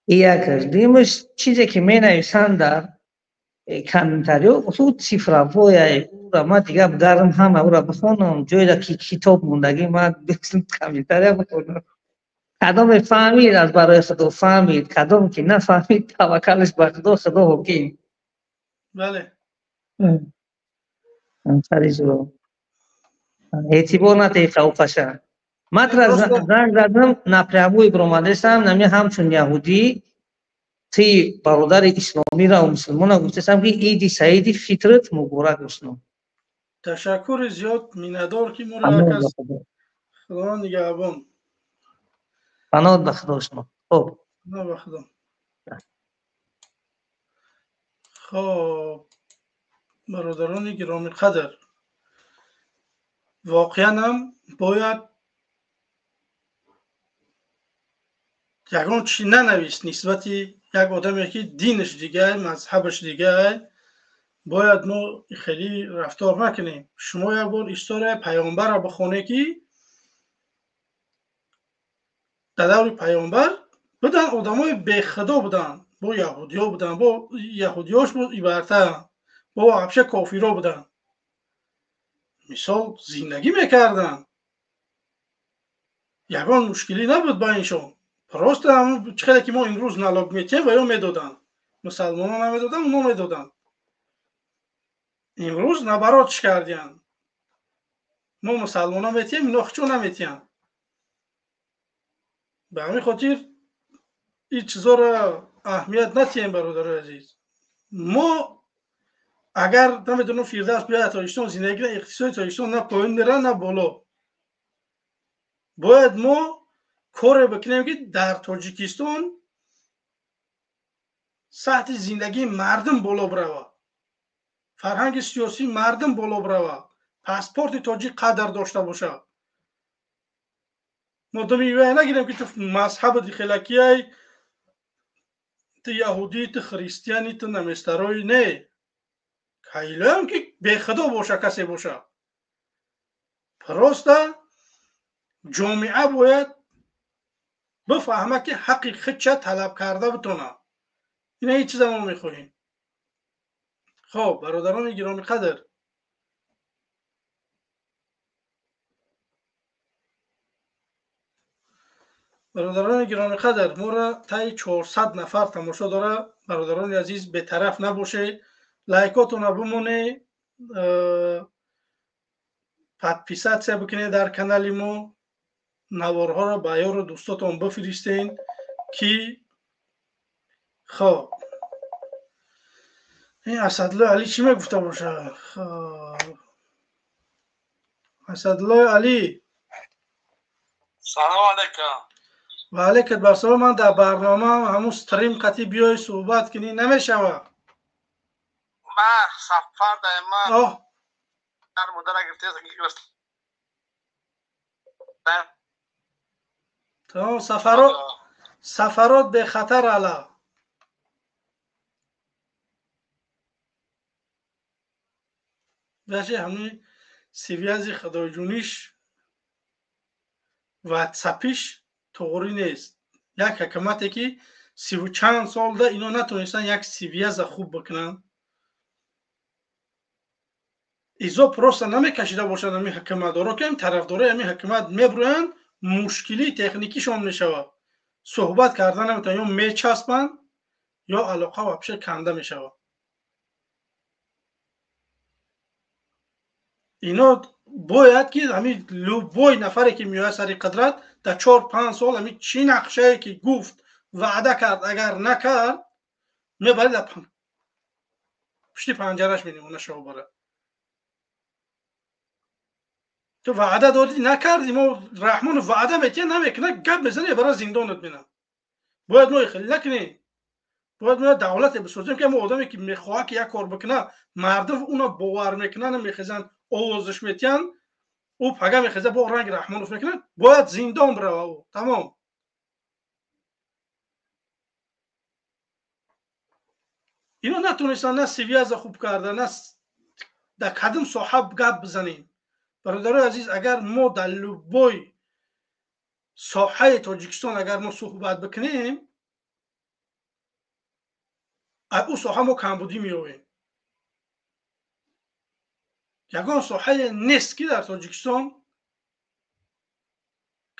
И якаш. Дуюмаш чизе ки менависанд дар комментариё, ӯ цифравоя, ӯра ман дигар гарм ҳама ӯра бихонам, ҷойда ки китоб мондагӣ ман комментария бихонам. Кадоме фаҳмид аз барои худо фаҳмид, кадом ки нафаҳмид таваккалаш ба худо, худо ҳоким. Бале. Эътибор надиҳӣ қавқаша. Ман тра занг задам, напрямую биромадестам, нами ҳамчун яҳудӣ ти бародари исломира ва мусулмона гуфтестам, ки иди саиди фитрат муборак, Уснон. Ташаккури зиёд, миннатдор, ки моро як кас. Худованд нигаҳбон. Паноҳ ба Худо, шумо. Хуб. Паноҳ ба Худо. Хоб, бародарони гиромиқадр, воқеан ҳам бояд ягон чӣ нанавист нисбати як одаме, ки динаш дигар, мазҳабаш дигар. Бояд мо хеле рафтор накунем. Шумо як бор историяи паёмбарро бихонед, ки дар даври паёмбар буданд одамои бехудо, буданд, бо яҳудиё буданд, бо яҳудиёш бо ибарта, бо вообще кофиро буданд, мисол, зиндагӣ мекарданд, ягон мушкилӣ набуд байншон. Просто чӣ қадар ки мо имрӯз налог метиҳем, ва ё медоданд, мусалмонон намедоданд, оно медоданд. Имрӯз наоборот чӣ кардиянд? Мо мусалмонон метиҳем, ино хучо наметиҳанд. Ба ҳамин хотир ин чизоро аҳамият натиҳем, бародарои азиз. Мо агар намедонам Фирдавс биёяд Тоҷикистон, зиндагӣ, иқтисоди Тоҷикистон на поён мера, на боло. Бояд мо коре бикунем, ки дар Тоҷикистон сатҳи зиндагии мардум боло биравад, фарҳанги сиёсии мардум боло биравад, паспорти тоҷик қадр дошта бошад. Мо думи вай нагирем, ки ту мазҳабат хелакияй, ту яҳудӣ, ту христиани, ту наместарои. Не, кайлоям ки бехудо боша, касе боша, просто ҷомеа бояд бифаҳма, ки ҳаққи худша талаб карда битонад. Ина ҳеҷ чиза мо мехоҳем. Хоб, бародарони гиромиқадр, бародарони гиромиқадр, моро таи 400 нафар тамошо дора. Бародарони азиз, бетараф набошед, лайкотона бимонед, подписаться бикунед дар канали мо, наворҳоро ба ёру дӯстотон бифиристен, ки хоб, ин Асадуллои Алӣ чӣ мегуфта бошад? Асадуллои Алӣ. Салому алайкум. Ва алайкум ассалом. Ман дар барнома, ҳамун стрим қатӣ биёй суҳбат кунӣ, намешавад. Ман сафар даем, дар мудара гирифта. Тамом, сафарот бехатар ала. Даже ҳамин связи худоҷуниш, ватсапиш туғрӣ нест. Як ҳукумате, ки сиву чанд солда ино натонистанд як связа хуб бикунанд. Изо просто намекашида бошанд ҳамин ҳукуматдоро, ки тарафдорои ҳамин ҳукумат мебурӯянд, мушкилии техникишон мешавад, суҳбат карда наметавонанд, ё мечаспанд, ё алоқа вообще канда мешавад. Ино бояд ки ҳамин любой нафаре, ки меояд сари қудрат, дар 4-5 сол ҳамин чӣ нақшае ки гуфт, ваъда кард, агар накард, мебарад дар пушти панҷараш менимона шобара. Ту ваъда додӣ, накардӣ. Мо Раҳмонов ваъда метиҳа, намекунад, гап мезанӣ, бара зиндонат менам. Бояд мо хеле накунем. Бояд мо давлате бисозем, ки ҳамо одаме, ки мехоҳад ки як кор бикунад, мардум уно бовар мекунанд, мехезанд, овозаш метиҳанд, ӯ пага мехеза, бо ранги Раҳмонов мекунад, бояд зиндон бирава ӯ, тамом. Ино натонистанд на связа хуб карда, на дар кадом соҳа гап бизанем. Бародарои азиз, агар мо дар любой соҳаи Тоҷикистон агар мо суҳбат бикунем, ӯ соҳа мо камбудӣ меёбем. Ягон соҳае нест, ки дар Тоҷикистон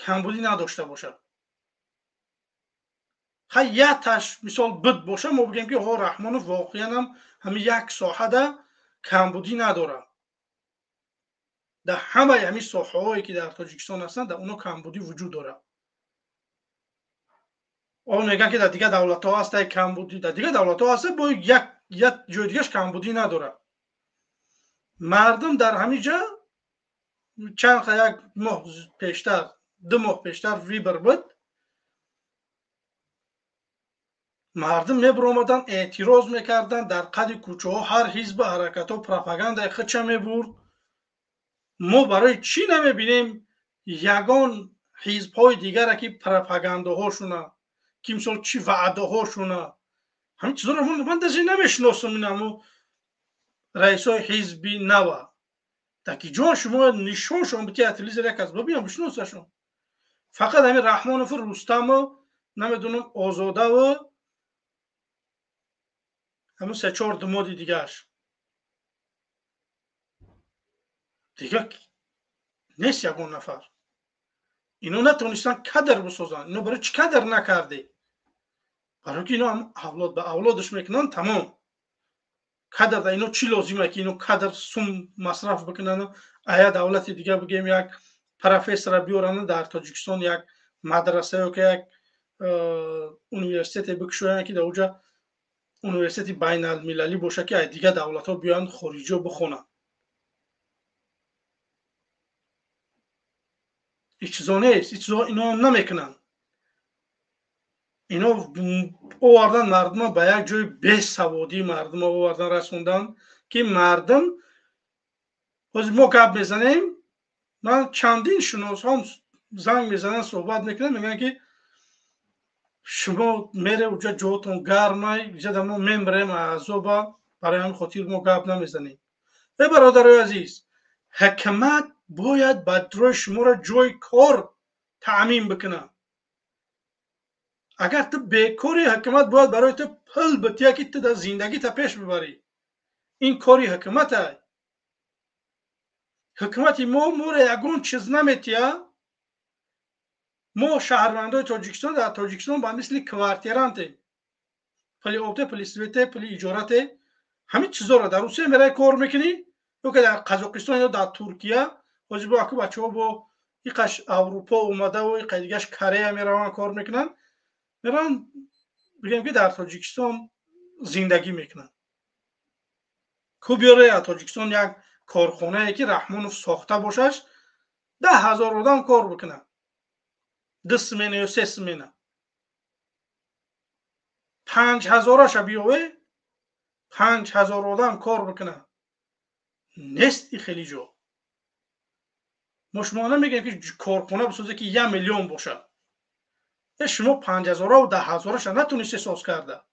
камбудӣ надошта бошад. Хай, якташ мисол бид боша, мо бигем, ки ҳо, Раҳмонов воқеан ҳам ҳамин як соҳада камбудӣ надорад. Дар ҳамаи ҳамин соҳаҳое ки дар Тоҷикистон ҳастанд, дар онҳо камбудӣ вуҷуд дорад. Он мегӯянд ки дар дигар давлатҳо ҳаста камбудӣ, дар дигар давлатҳо ҳаста, бо як ҷои дигараш камбудӣ надорад. Мардум дар ҳамин ҷо чанд як моҳ пештар, 2 моҳ пештар вибр буд, мардум мебаромаданд, эътироз мекарданд, дар қади кӯчаҳо ҳар ҳизб ҳаракатҳо пропагандаи худша мебурд. Мо барои чӣ намебинем ягон ҳизбҳои дигаре ки пропагандаҳошуна, ки мисол чӣ ваъдаҳошуна, ҳамин чизҳоро ман даже намешиносам. Инамо раисои ҳизби нава таки ҷон шумо нишоншон бити телевизор як аз бибинам бишиносашон. Фақат ҳамин Раҳмонову Рустаму намедонам Озодаву ҳамун 3-4 думоди дигааш дигар нест ягон нафар. Ино натонистанд кадр бисозанд. Ино барои чӣ кадр накарде? Барои ки ино авлод ба авлодаш мекунанд, тамом. Кадр да ино чӣ лозима ки ино кадр сум масраф бикунанд? Ая давлати дигар бигем як профессора биёранд дар Тоҷикистон, як мадраса ё ки як университете бикушоянд ки дар оҷа университети байналмилалӣ боша ки аз дигар давлатҳо биёянд хориҷиҳо бихонанд. Ҳеҷ чизо нест, ҳеҷ чизо ино намекунанд. Ино овардан мардума ба як ҷои бесаводӣ, мардума овардан расондан ки мардум ҳозир мо гап мезанем, ман чандин шиносҳом занг мезананд, суҳбат мекунанд, мегӯянд ки шумо мере уҷа ҷоотон гармай, иҷа мо мемирем азоба, барои ҳамин хотир мо гап намезанем. Э бародарои азиз, ҳукумат бояд ба ҷои шуморо ҷои кор таъмин бикунад. Агар ту бекори, ҳукумат бояд барои ту пул бития ки ту дар зиндагита пеш бибарӣ. Ин кори ҳукумат ай. Ҳукумати мо моро ягон чиз наметия. Мо шаҳрвандои Тоҷикистон дар Тоҷикистон ба мисли квартирантем. Пули обте, пули свете, пули иҷорате, ҳамин чизоро дар Русия мерай кор мекунӣ, ё ки дар Қазоқистон ё дар Туркия. Ҳозир бо аку бачаҳо бо иқаш Аврупо омадаву иқа дигаш Корея мераванд кор мекунанд, мераванд бигем ки дар Тоҷикистон зиндагӣ мекунанд. Ку биёре аз Тоҷикистон як корхонае ки Раҳмонов сохта бошаш, 10 000 одам кор бикунад, 2 смена ё 3 смена, 5 000-аша биёве, 5 000 одам кор бикунад. Нест и хеле ҷо. Мо шумо намегӯем ки корхона бисозе ки 1 миллион бошад. Шумо 5 000-ва 10 000-аша натонисте соз карда.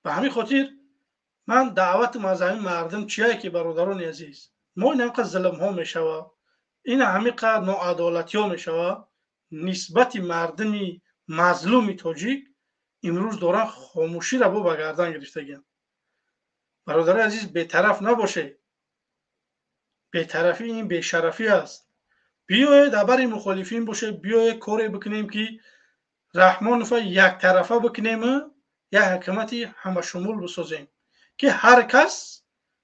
Ба ҳамин хотир ман даъватам аз ҳамин мардум чие ки бародарони азиз, мо ин ҳамқадр зулмҳо мешава, ин ҳамин қадр ноадолатиҳо мешава нисбати мардуми мазлуми тоҷик имрӯз доранд хомӯширо бо ба гардан гирифтагианд. Бародари азиз, бетараф набошед. Бетарафӣ ин бешарафӣ аст. Биёед дар бари мухолифин бошед, биёед коре бикунем ки Раҳмонова яктарафа бикунему як ҳукумати ҳамашумул бисозем ки ҳар кас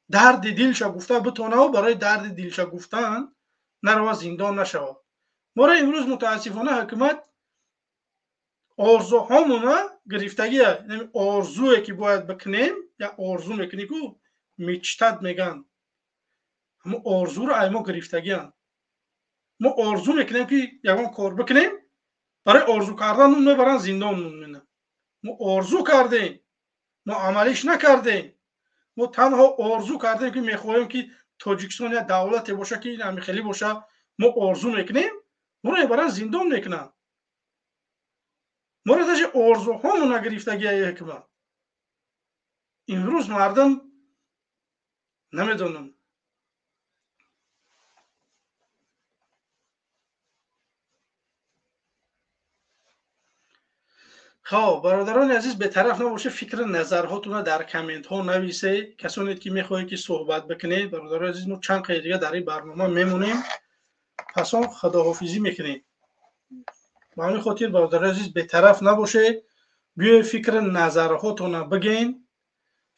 дарди дилша гуфта битонаву барои дарди дилша гуфтан нарава зиндон нашавад. Моро имрӯз мутаассифона ҳукумат орзуҳомона гирифтагия. Орзуе ки бояд бикунем, як орзу мекунӣ ку мечтат мегӯянд, ҳамон орзуро ай мо гирифтагианд. Мо орзу мекунем ки ягон кор бикунем, барои орзу кардан нун мебаранд зиндон нун мена. Мо орзу кардем, мо амалиш накардем. Мо танҳо орзу кардем ки мехоҳем ки Тоҷикистон як давлате боша ки ин ҳамин хеле боша. Мо орзу мекунем, моро мебаранд зиндон мекунанд. Моро даже орзуҳомона гирифтагия ҳукумат. Имрӯз мардум намедонам Хоб, бародарони азиз, бетараф набошед, фикри назарҳотонро дар комментҳо нависед. Касоне ки мехоҳед ки суҳбат бикунед, бародарони азиз, мо чанд қайди дига дар ин барнома мемонем, пас он худоҳофизӣ мекунем. Ба ҳамин хотир бародарони азиз, бетараф набошед, биёед фикри назарҳотонро бигӯед,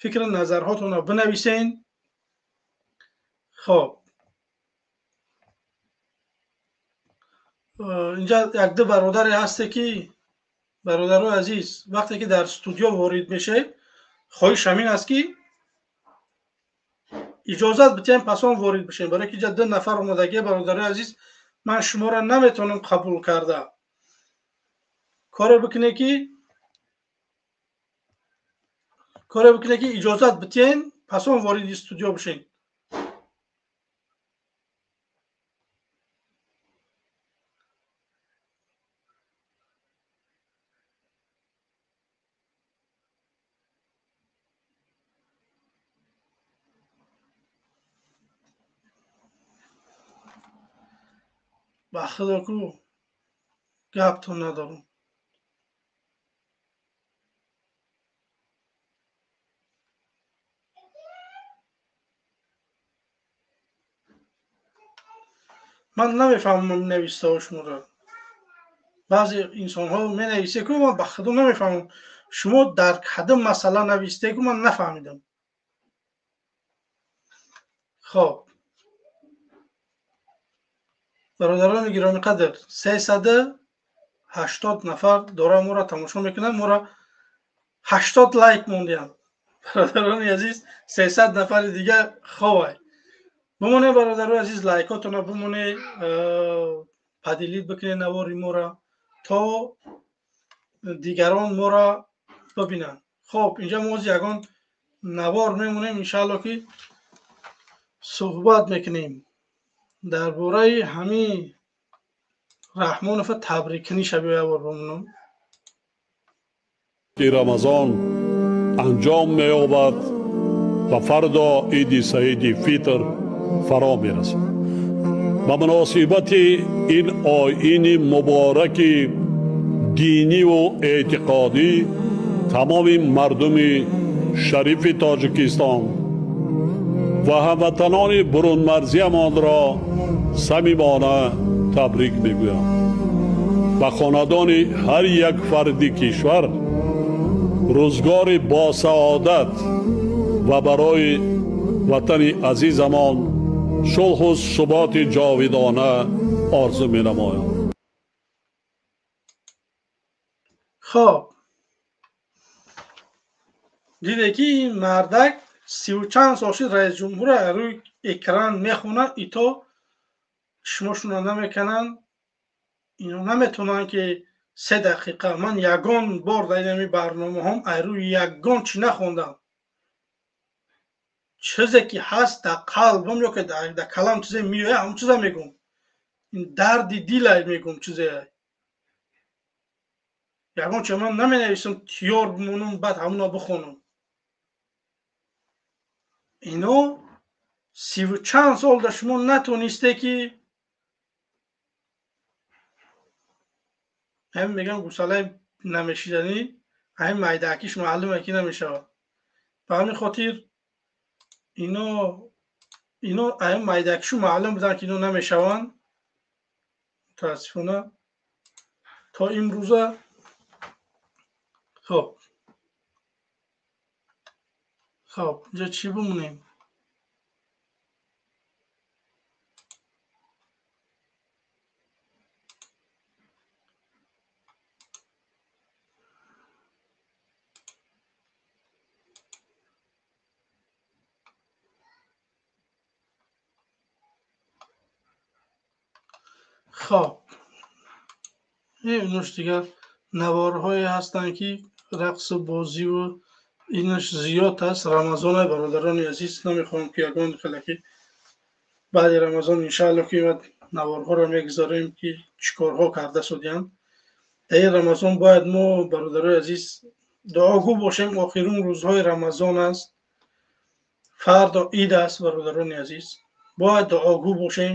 Фикр назарҳотонро бинависен. Хоб, инҷа як-ду бародаре ҳасте ки, бародарои азиз, вақте ки дар студио ворид мешавед, хоҳиш ҳамин аст ки иҷозат битем, пас он ворид бишем. Барои ки инҷа ду нафар омадагия, бародарои азиз, ман шуморо наметавонам қабул карда. Коре бикунед ки иҷозат битен, пас он вориди студио бишем. Ба худо ку гаптон надорам. Ман намефаҳмам навиштаҳо шуморо. Баъзе инсонҳо менависе ку, ман ба худо намефаҳмам. Шумо дар кадом масъала нависте ку, ман нафаҳмидам. Хоб, бародарони гиромиқадр, 380 нафар дора моро тамошо мекунанд, моро 80 лайк мондианд. Бародарони азиз, 300 нафари дига ховай. Бимоне, бародарои азиз, лайкотонро бимоне, поделить бикунед навори моро, то дигарон моро бибинанд. Хоб, инҷа мо ози ягон навор мемонем, иншаалло ки суҳбат мекунем дар бораи ҳамин Раҳмонова табриккуниша. Биёя бор бимонам. Рамазон анҷом меёбад ва фардо иди саиди фитр фаро мерасад. Ба муносибати ин оини мубораки диниву эътиқодӣ тамоми мардуми шарифи Тоҷикистон ва ҳамватанони бурунмарзиямонро самимона табрик мегӯям. Ба хонадони ҳар як фарди кишвар рӯзгори босаодат ва барои ватани азизамон сулҳу суботи ҷовидона орзу менамоям. Хоб, диде ки ин мардак сиву чанд сол шуд раисҷумҳура рӯи экран мехонад, ито чишмошонро намекананд. Ино наметавонанд ки 3 дақиқа. Ман ягон бор дар инами барномаҳом айрӯи ягон чӣ нахондам. Чизе ки ҳаст дар қалбам ё ки дар калам чизе меояд, ҳамон чиза мегӯм. Ин дарди дилай мегӯм чизе. Ягон чиз ман наменависам, тиёр бимонам, баъд ҳамона бихонам. Ино сиву чанд сол дар шумо натонисте ки ҳамин мегӯям гусалаи намешиданӣ, ҳамин майдаакиш маълуме ки намешавад. Ба ҳамин хотир ино ҳамин майдаакишу маълум буданд ки ино намешаванд. Мутаассифона то имрӯза. Хоб, хоб, инҷа чӣ бимонем? Хоб, инаш дигар наворҳое ҳастанд ки рақсу бозиву инаш зиёд аст. Рамазоне, бародарони азиз, намехоҳам ки ягон хелаки баъди Рамазон иншаалло ки наворҳоро мегузорем ки чӣ корҳо карда шудиянд. Дар ин Рамазон бояд мо, бародарои азиз, дуогӯ бошем. Охирун рӯзҳои Рамазон аст, фардо ид аст, бародарони азиз, бояд дуогӯ бошем.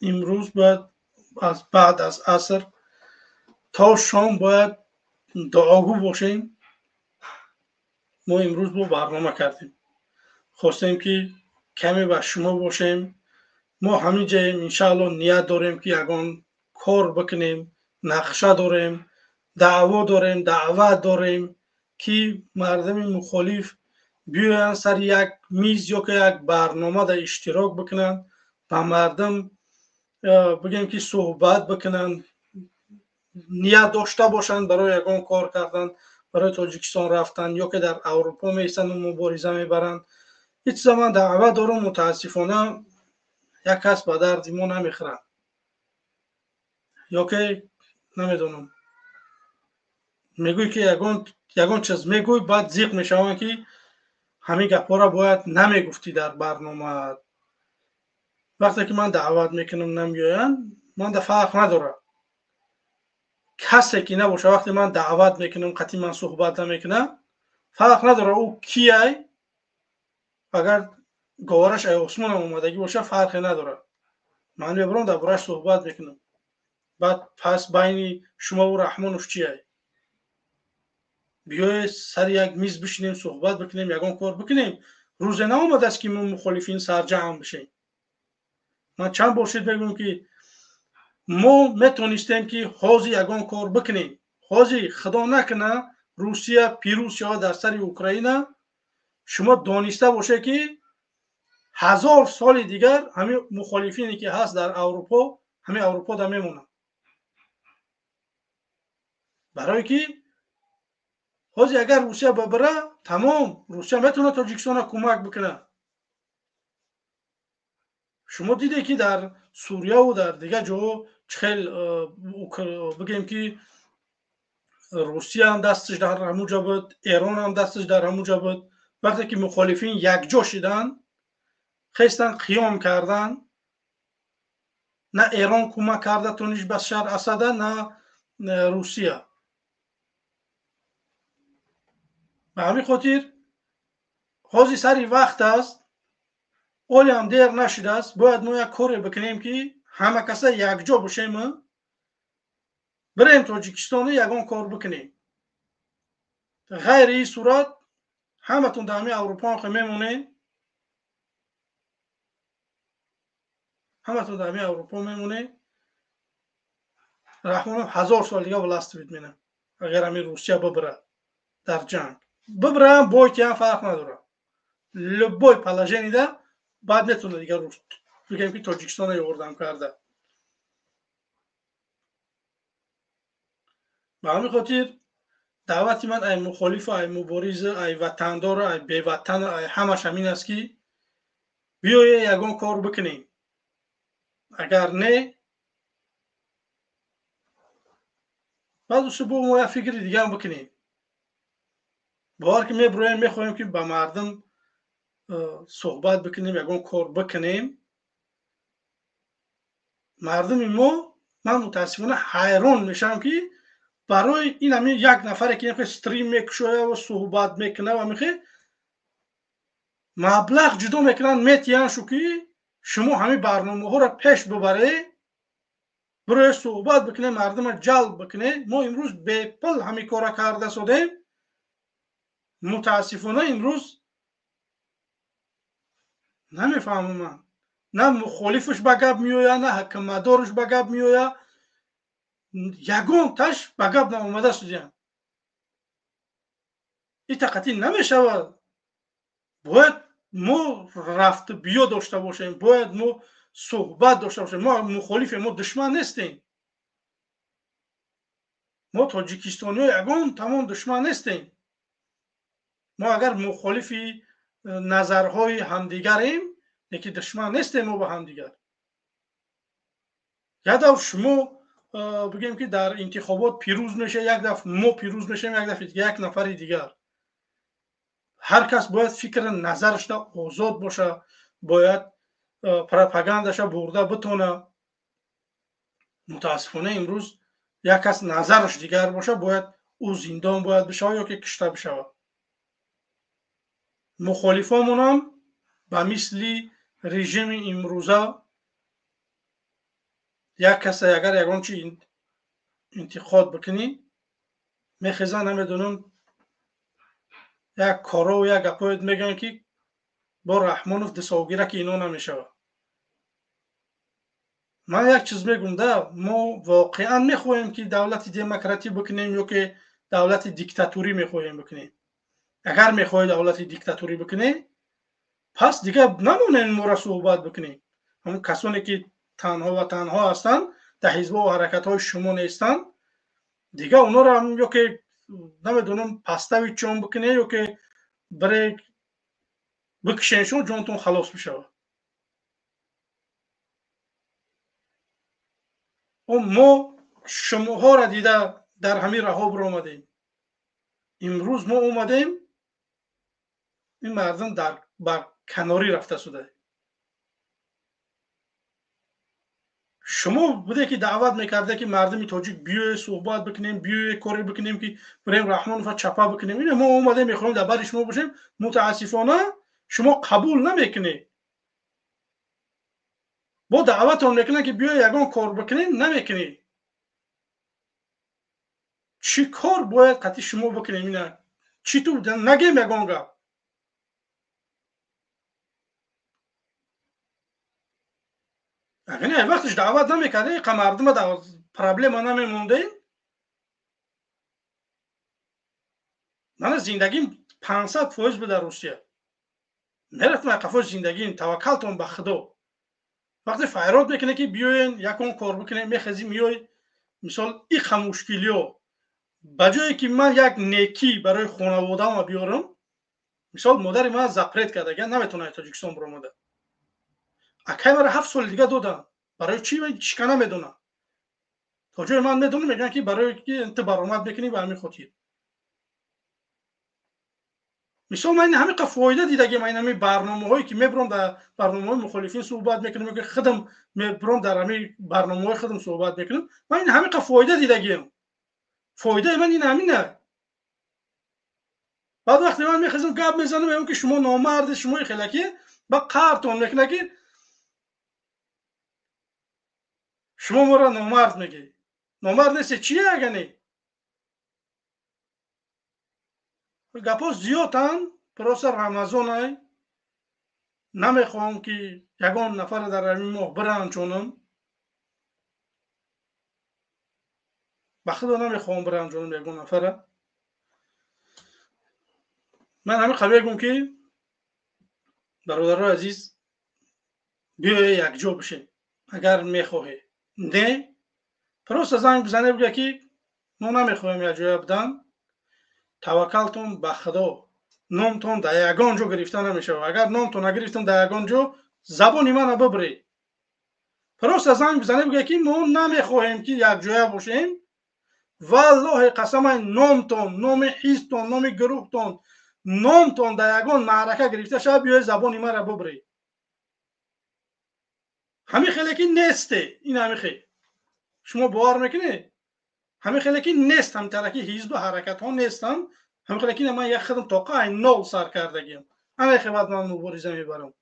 Имрӯз бояд аз баъд аз аср то шом бояд дуогӯ бошем. Мо имрӯз бо барнома кардем, хостем ки каме ба шумо бошем. Мо ҳамин ҷаем, иншаалло ният дорем ки ягон кор бикунем, нақша дорем, даъво дорем, даъват дорем ки мардами мухолиф Биёянд сари як миз ё ки як барнома дар иштирок бикунанд, ба мардум бигем ки суҳбат бикунанд, ният дошта бошанд барои ягон кор кардан, барои Тоҷикистон рафтан ё ки дар Аврупо меистану мубориза мебаранд. Ҳеҷ чиза ман даъват дорам, мутаассифона як кас ба дарди мо намехӯрад ё ки намедонам, мегӯй ки ягон чиз мегӯй, баъд зиқ мешаванд ки ҳамин гапҳоро бояд намегуфтӣ дар барнома. Вақте ки ман даъват мекунам намеоянд, ман да фарқ надорад, касе ки набоша, вақте ман даъват мекунам қатъи ман суҳбат намекунам, фарқ надорад ӯ кияй, агар говараш ай осмонам омадагӣ боша, фарқе надорад, ман мебарам дар борааш суҳбат мекунам. Баъд пас байни шумову Раҳмонов чияй? Биёед сари як миз бишинем, суҳбат бикунем, ягон кор бикунем. Рӯзе наомадааст ки мо мухолифин сарҷамъ бишем. Ман чанд бор шид мегӯям ки мо метонистем ки ҳозир ягон кор бикунем. Ҳозир худо накуна Русия пирӯз шавад дар сари Украина, шумо дониста бошед ки 1000 соли дигар ҳамин мухолифине ки ҳаст дар Аврупо, ҳамин Аврупода мемонанд. Барое ки ҳозир агар Русия бибира, тамом, Русия метавонад Тоҷикистонро кӯмак бикунад. Шумо дидед ки дар Сурияву дар дигар ҷоҳо чӣ хел, бигем ки Русия ҳам дасташ дар ҳамун ҷо буд, Эрон ҳам дасташ дар ҳамун ҷо буд. Вақте ки мухолифин якҷо шиданд, хестан қиём карданд, на Эрон кӯмак карда тониш Башар Асада, на Русия. Ба ҳамин хотир ҳозир сари вақт аст, олиам дер нашудааст, бояд мо як коре бикунем ки ҳама каса якҷо бошем, бирем Тоҷикистону ягон кор бикунем. Ғайри ин сурат ҳаматон дар ҳамин Аврупо мемонед, ҳаматон дар ҳамин Аврупо мемонед. Раҳмонов 1000 сол дига властвует менам, агар ҳамин Русия бибирад дар ҷанг. Бибирам, бойтиам фарқ надорад. Любой положениеда баъд метавонад дигар бигем ки Тоҷикистонро ёрдам карда. Ба ҳамин хотир даъвати ман ай мухолифу, ай мубориза, ай ватандору, ай беватану, ай ҳамаш ҳамин аст ки биёе ягон кор бикунем. Агар не, баъд усубо мо як фикри дигаам бикунем. Бовар ки мебироем, мехоҳем ки ба мардум суҳбат бикунем, ягон кор бикунем. Мардуми мо, ман мутаассифона ҳайрон мешавам ки барои ин ҳамин як нафаре ки стрим мекушоя ва суҳбат мекуна ва мехе маблағ ҷудо мекунанд, метиҳанд шу ки шумо ҳамин барномаҳоро пеш бибаред, бироед суҳбат бикунед, мардумро ҷалб бикунед. Мо имрӯз бепул ҳамин корро карда содем. Мутаассифона имрӯз намефаҳмам ман, на мухолифаш ба гап меояд, на ҳакмадораш ба гап меояд, ягон таш ба гап наомада шудиям. Ин тақатӣ намешавад. Бояд мо рафту биё дошта бошем, бояд мо суҳбат дошта бошем. Мо мухолифем, мо душман нестем. Мо тоҷикистониҳо ягон тамом душман нестем. Мо агар мухолифи назарҳои ҳамдигарем, лекин душман нестем мо ба ҳамдигар. Як дафъ шумо бигем ки дар интихобот пирӯз мешавед, як дафъ мо пирӯз мешавем, як дафъи дигар як нафари дигар. Ҳар кас бояд фикри назарашда озод боша, бояд пропагандаша бурда битона. Мутаассифона имрӯз як кас назараш дигар боша, бояд ӯ зиндон бояд бишавад ё ки кушта бишавад. Мухолифомонам ба мисли режими имрӯза як каса агар ягон чи интиқод бикунӣ, мехезан, намедонам, як корову як гапоед мегӯянд ки бо Раҳмонов дусовгира ки ино намешавад. Ман як чиз мегӯм да, мо воқеан мехоҳем ки давлати демократӣ бикунем ё ки давлати диктатурӣ мехоҳем бикунем. Агар мехоҳед давлати диктатурӣ бикунед, пас дигар намонем моро суҳбат бикунем. Ҳамон касоне ки танҳо ва танҳо ҳастанд, дар ҳизбҳо ва ҳаракатҳои шумо нестанд, дигар онҳоро ё ки намедонам пастави чон бикунед, ё ки бире бикушеншон, ҷонтон халос бишавад. Мо шумоҳоро дида дар ҳамин раҳо биромадем. Имрӯз мо омадем, ин мардум бар канорӣ рафта шуда. Шумо буде ки даъват мекарде ки мардуми тоҷик биёе суҳбат бикунем, биёе коре бикунем ки бирем Раҳмонова чапа бикунем. Ина мо омадем, мехоҳем дар бари шумо бошем. Мутаассифона шумо қабул намекунед. Бо даъватон мекунанд ки биёе ягон кор бикунем, намекунед. Чӣ кор бояд қатъи шумо бикунем? Ина чӣ ту нагем ягон гап. Агар не вақтиш даъват намекарде, қа мардума проблема намемондем. Мана зиндагим 500% буда дар Русия. Мерафтам қафои зиндагим, таваккалтон ба Худо. Вақте файрод мекунед ки биёен ягон кор бикунем, мехезӣ миёй, мисол иқа мушкилиё. Ба ҷое ки ман як некӣ барои хонаводаама биёрам, мисол модари ман запрет карда, наметавонад Тоҷикистон биромада. Акай мара 7 соли дига доданд. Барои чӣ чика намедонам. То ҷое ман медонам, мегӯянд ки барои ки ту баромад мекунӣ ба ҳамин хотир. Мисол ман ҳамин қа фоида дидагим, ин ҳамин барномаҳое ки мебурам дар барномаҳои мухолифин суҳбат мекунам, ки худам мебурам дар ҳамин барномаҳои худам суҳбат мекунам, ман ин ҳамин қа фоида дидагим. Фоидаи ман ин ҳамина. Баъд вақте ман мехезам гап мезанам, мегӯям ки шумо номарди, шумо хелаки, ба қаҳртон мекунад ки шумо моро номард мегӣ. Номард несте, чие агане? Гапҳо зиёданд, просто Рамазонай. Намехоҳам ки ягон нафарро дар ҳамин моҳ биранҷонам. Ба худо намехоҳам биранҷонам ягон нафарро. Ман ҳамин қабил мегӯям ки бародарои азиз, биёед якҷо бишем агар мехоҳед. Не, просто занг бизанед, бигӯяд ки мо намехоҳем якҷоя будан. Таваккалтон ба Худо. Номтон дар ягон ҷо гирифта намешавад. Агар номтон нагирифтам дар ягон ҷо, забони мана бибиред. Просто занг бизанед, бигӯяд ки мо намехоҳем ки якҷоя бошем. Валлоҳи қасамай, номтон, номи ҳизбтон, номи гурӯҳтон, номтон дар ягон маърака гирифта шавад, биёед забони мара бибиред. Ҳамин хеле ки несте, ин ҳамин хел. Шумо бовар мекунед? Ҳамин хеле ки нест, ҳамтараки ҳизбу ҳаракатҳо нестанд. Ҳамин хеле ки ман як худам тоқа ай нол сар кардагиам. Ҳамин хел баъд ман мубориза мебарам.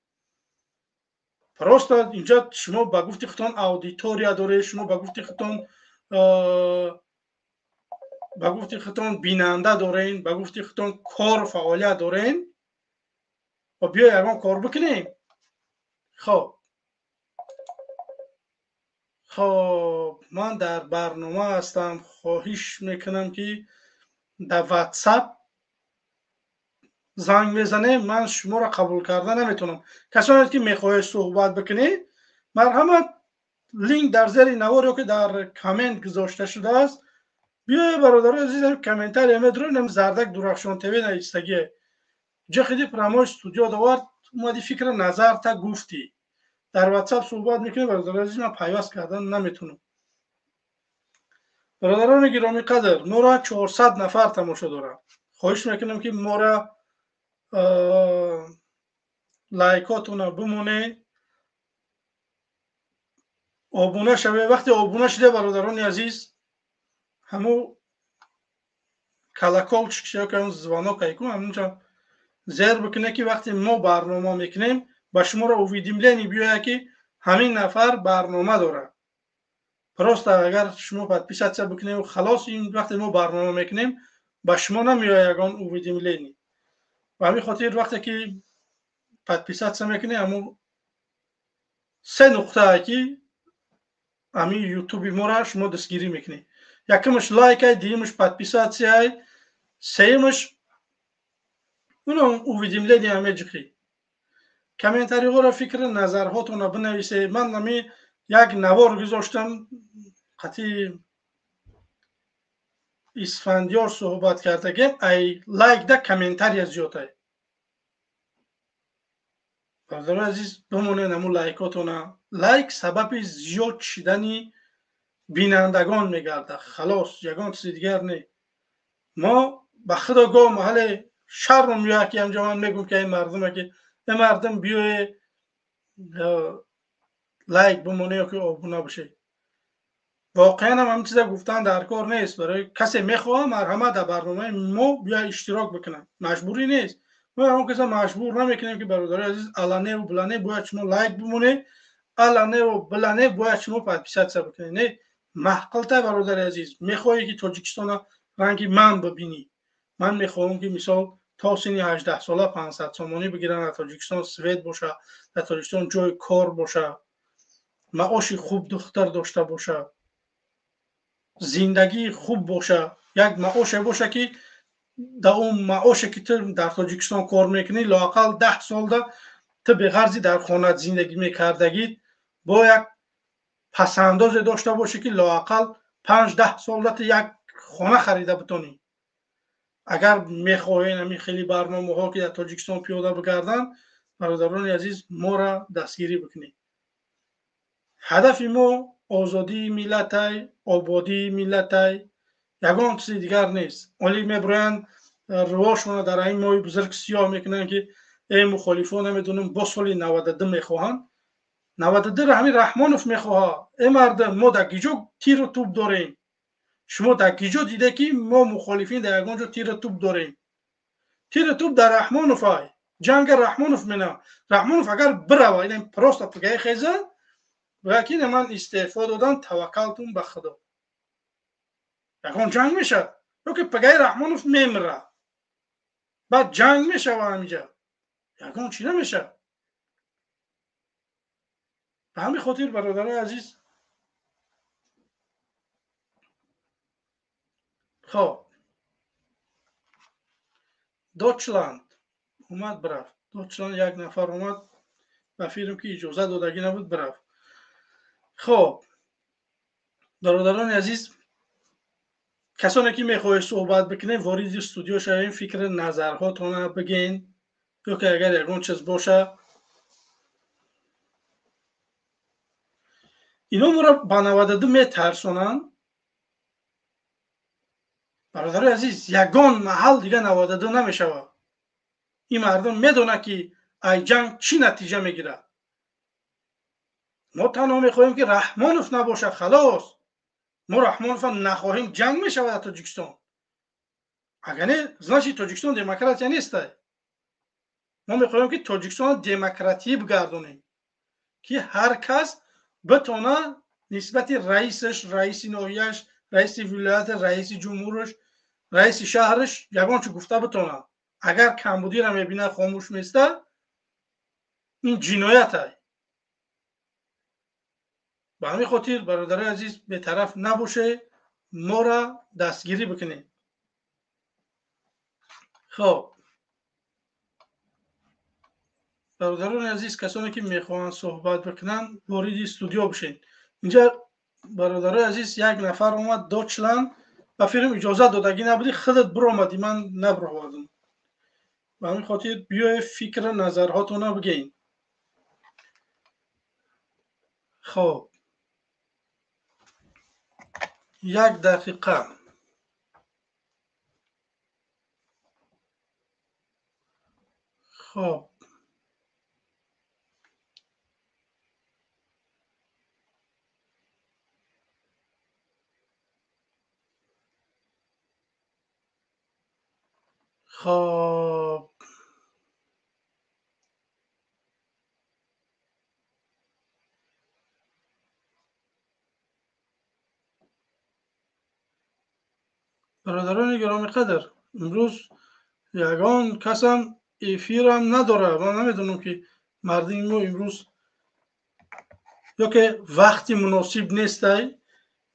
Просто инҷо шумо ба гуфти худтон аудитория доред, шумо ба гуфти худтон бинанда доред, ба гуфти худтон кор фаъолият доред. Ва биё ягон кор бикунем. Хоб. Хоб, ман дар барнома ҳастам. Хоҳиш мекунам ки дар WhatsApp занг мезанем, ман шуморо қабул карда наметавонам. Касоне ки мехоҳед суҳбат бикунед, марҳамат, линк дар зери навор ё ки дар коммент гузошта шудааст. Биёед бародарои азиз, комментария медурем, Зардак Дурахшон ТВ навистагие. Ҷахиди прямой студио довард, омади фикра назарта гуфтӣ. Дар WhatsApp суҳбат мекунем, бародарони азиз, ман пайваст кардан наметавонам. Бародарони гиромӣ қадр, моро 400 нафар тамошо доранд. Хоҳиш мекунам ки моро лайкотонро бимонед, обуна шавед. Вақте обуна шуда бародарони азиз, ҳамун колоколчик ё ки ҳамун звонок айку ҳамунҷо зер бикунед ки вақте мо барнома мекунем ба шуморо уведомление биёяд ки ҳамин нафар барнома дорад. Просто агар шумо подписаться бикунед, халос, ин вақте мо барнома мекунем ба шумо намеояд ягон уведомление. Ба ҳамин хотир вақте ки подписаться мекунед, ҳамун се нуқтае ки ҳамин ютуби моро шумо дастгирӣ мекунед. Якумаш лайкай, дуюмаш подписатсияй, сеюмаш Уно уведомления меҷиқӣ. Комментариҳоро, фикри назарҳотонро бинависед. Ман ами як навор гузоштам, қатъи Исфандиёр суҳбат кардагем, ай лайк да комментария зиёдай. Бародарони азиз, бимонед ҳамун лайкотона. Лайк сабаби зиёд шидани бинандагон мегардад. Халос, ягон чизи дигар не. Мо ба худо гоҳ маҳалле шармам меояд, ки ҳамҷо ман мегӯм, ки ай мардуме, ки э мардум, биёе лайк бимоне ё ки обуна бошед. Воқеан ҳам ҳамин чиза гуфтан дар кор нест. Барои касе мехоҳад, марҳамат, дар барномаи мо биё иштирок бикунад. Маҷбурӣ нест. Мо ягон каса маҷбур намекунем, ки бародарои азиз, аланеву билане бояд шумо лайк бимонед, аланеву билане бояд шумо подписаться бикунед. Не, маҳқилта, бародари азиз, мехоҳӣ, ки Тоҷикистона ранги ман бибинӣ. Ман мехоҳам, ки мисол то синни 18 сола 500 сомонӣ бигиранд, дар Тоҷикистон свет боша, дар Тоҷикистон ҷои кор боша, маоши хуб духтар дошта боша, зиндагии хуб боша, як маоше боша, ки дар он маоше, ки ту дар Тоҷикистон кор мекунӣ, лоақал 10 солда ту беғарзи дар хонат зиндагӣ мекардагит, бо як пасандозе дошта бошӣ, ки лоақал 5-10 солда ту як хона харида битонӣ. Агар мехоҳед ҳамин хеле барномаҳо, ки дар Тоҷикистон пиёда бигарданд, бародарони азиз, моро дастгирӣ бикунед. Ҳадафи мо озодии миллатай, ободии миллатай, ягон чизи дигар нест. Оли мебироянд, рувошона дар ҳамин моҳи бузург сиёҳ мекунанд, ки э мухолифон, намедонам, бо соли 92 мехоҳанд. 92-ро ҳамин Раҳмонов мехоҳад. Э мардум, мо дар гиҷо тиру тӯб дорем? Шумо дар гиҷо диде, ки мо мухолифин дар ягон ҷо тиру тӯб дорем? Тиру тӯб дар Раҳмонов ай. Ҷанга Раҳмонов мена. Раҳмонов агар бирава, ин просто пигаи хеза, ки ман истеъфо додам, таваккалтум ба Худо, ягон ҷанг мешавад? Ё ки пагаи Раҳмонов мемира, баъд ҷанг мешава? Ҳамиҷа ягон чӣ намешавад. Ба ҳамин хотир, бародарои азиз, хоб, Дочланд омад, бирафт. Дочланд як нафар омад, ба фирм ки иҷоза додагӣ набуд, бирафт. Хоб, бародарони азиз, касоне ки мехоҳед суҳбат бикунед, вориди студио шавем, фикри назарҳотона бигӯен, ё ки агар ягон чиз боша. Ино моро ба 92 метарсонанд. Бародарои азиз, ягон маҳал дига 92 намешавад. Ин мардум медонад, ки ай ҷанг чӣ натиҷа мегирад. Мо танҳо мехоҳем, ки Раҳмонов набошад, халос. Мо Раҳмонова нахоҳем, ҷанг мешавад дар Тоҷикистон. Агар не, значит, Тоҷикистон демократия нестай. Мо мехоҳем, ки Тоҷикистонро демократӣ бигардонем, ки ҳар кас битона нисбати раисаш, раиси ноҳияш, раиси вилоят, раиси ҷумҳураш, раиси шаҳраш ягон чӣ гуфта битонад. Агар камбудиро мебинад, хомӯш места, ин ҷиноятай. Ба ҳамин хотир, бародарои азиз, бетараф набоше, моро дастгирӣ бикунед. Хоб, бародарони азиз, касоне ки мехоҳанд суҳбат бикунанд, вориди студио бишед. Инҷа, бародарои азиз, як нафар омад, Дочланд. Ба фирм иҷозат додагӣ набудӣ, худат биромадӣ, ман набировардам. Ба ҳамин хотир биёе фикри назарҳотона бигӯед. Хоб, як дақиқа. Хоб, хоб, бародарони гиромиқадр, имрӯз ягон касам эфирам надорад. Ман намедонам, ки мардуми мо имрӯз ё ки вақти муносиб нестай.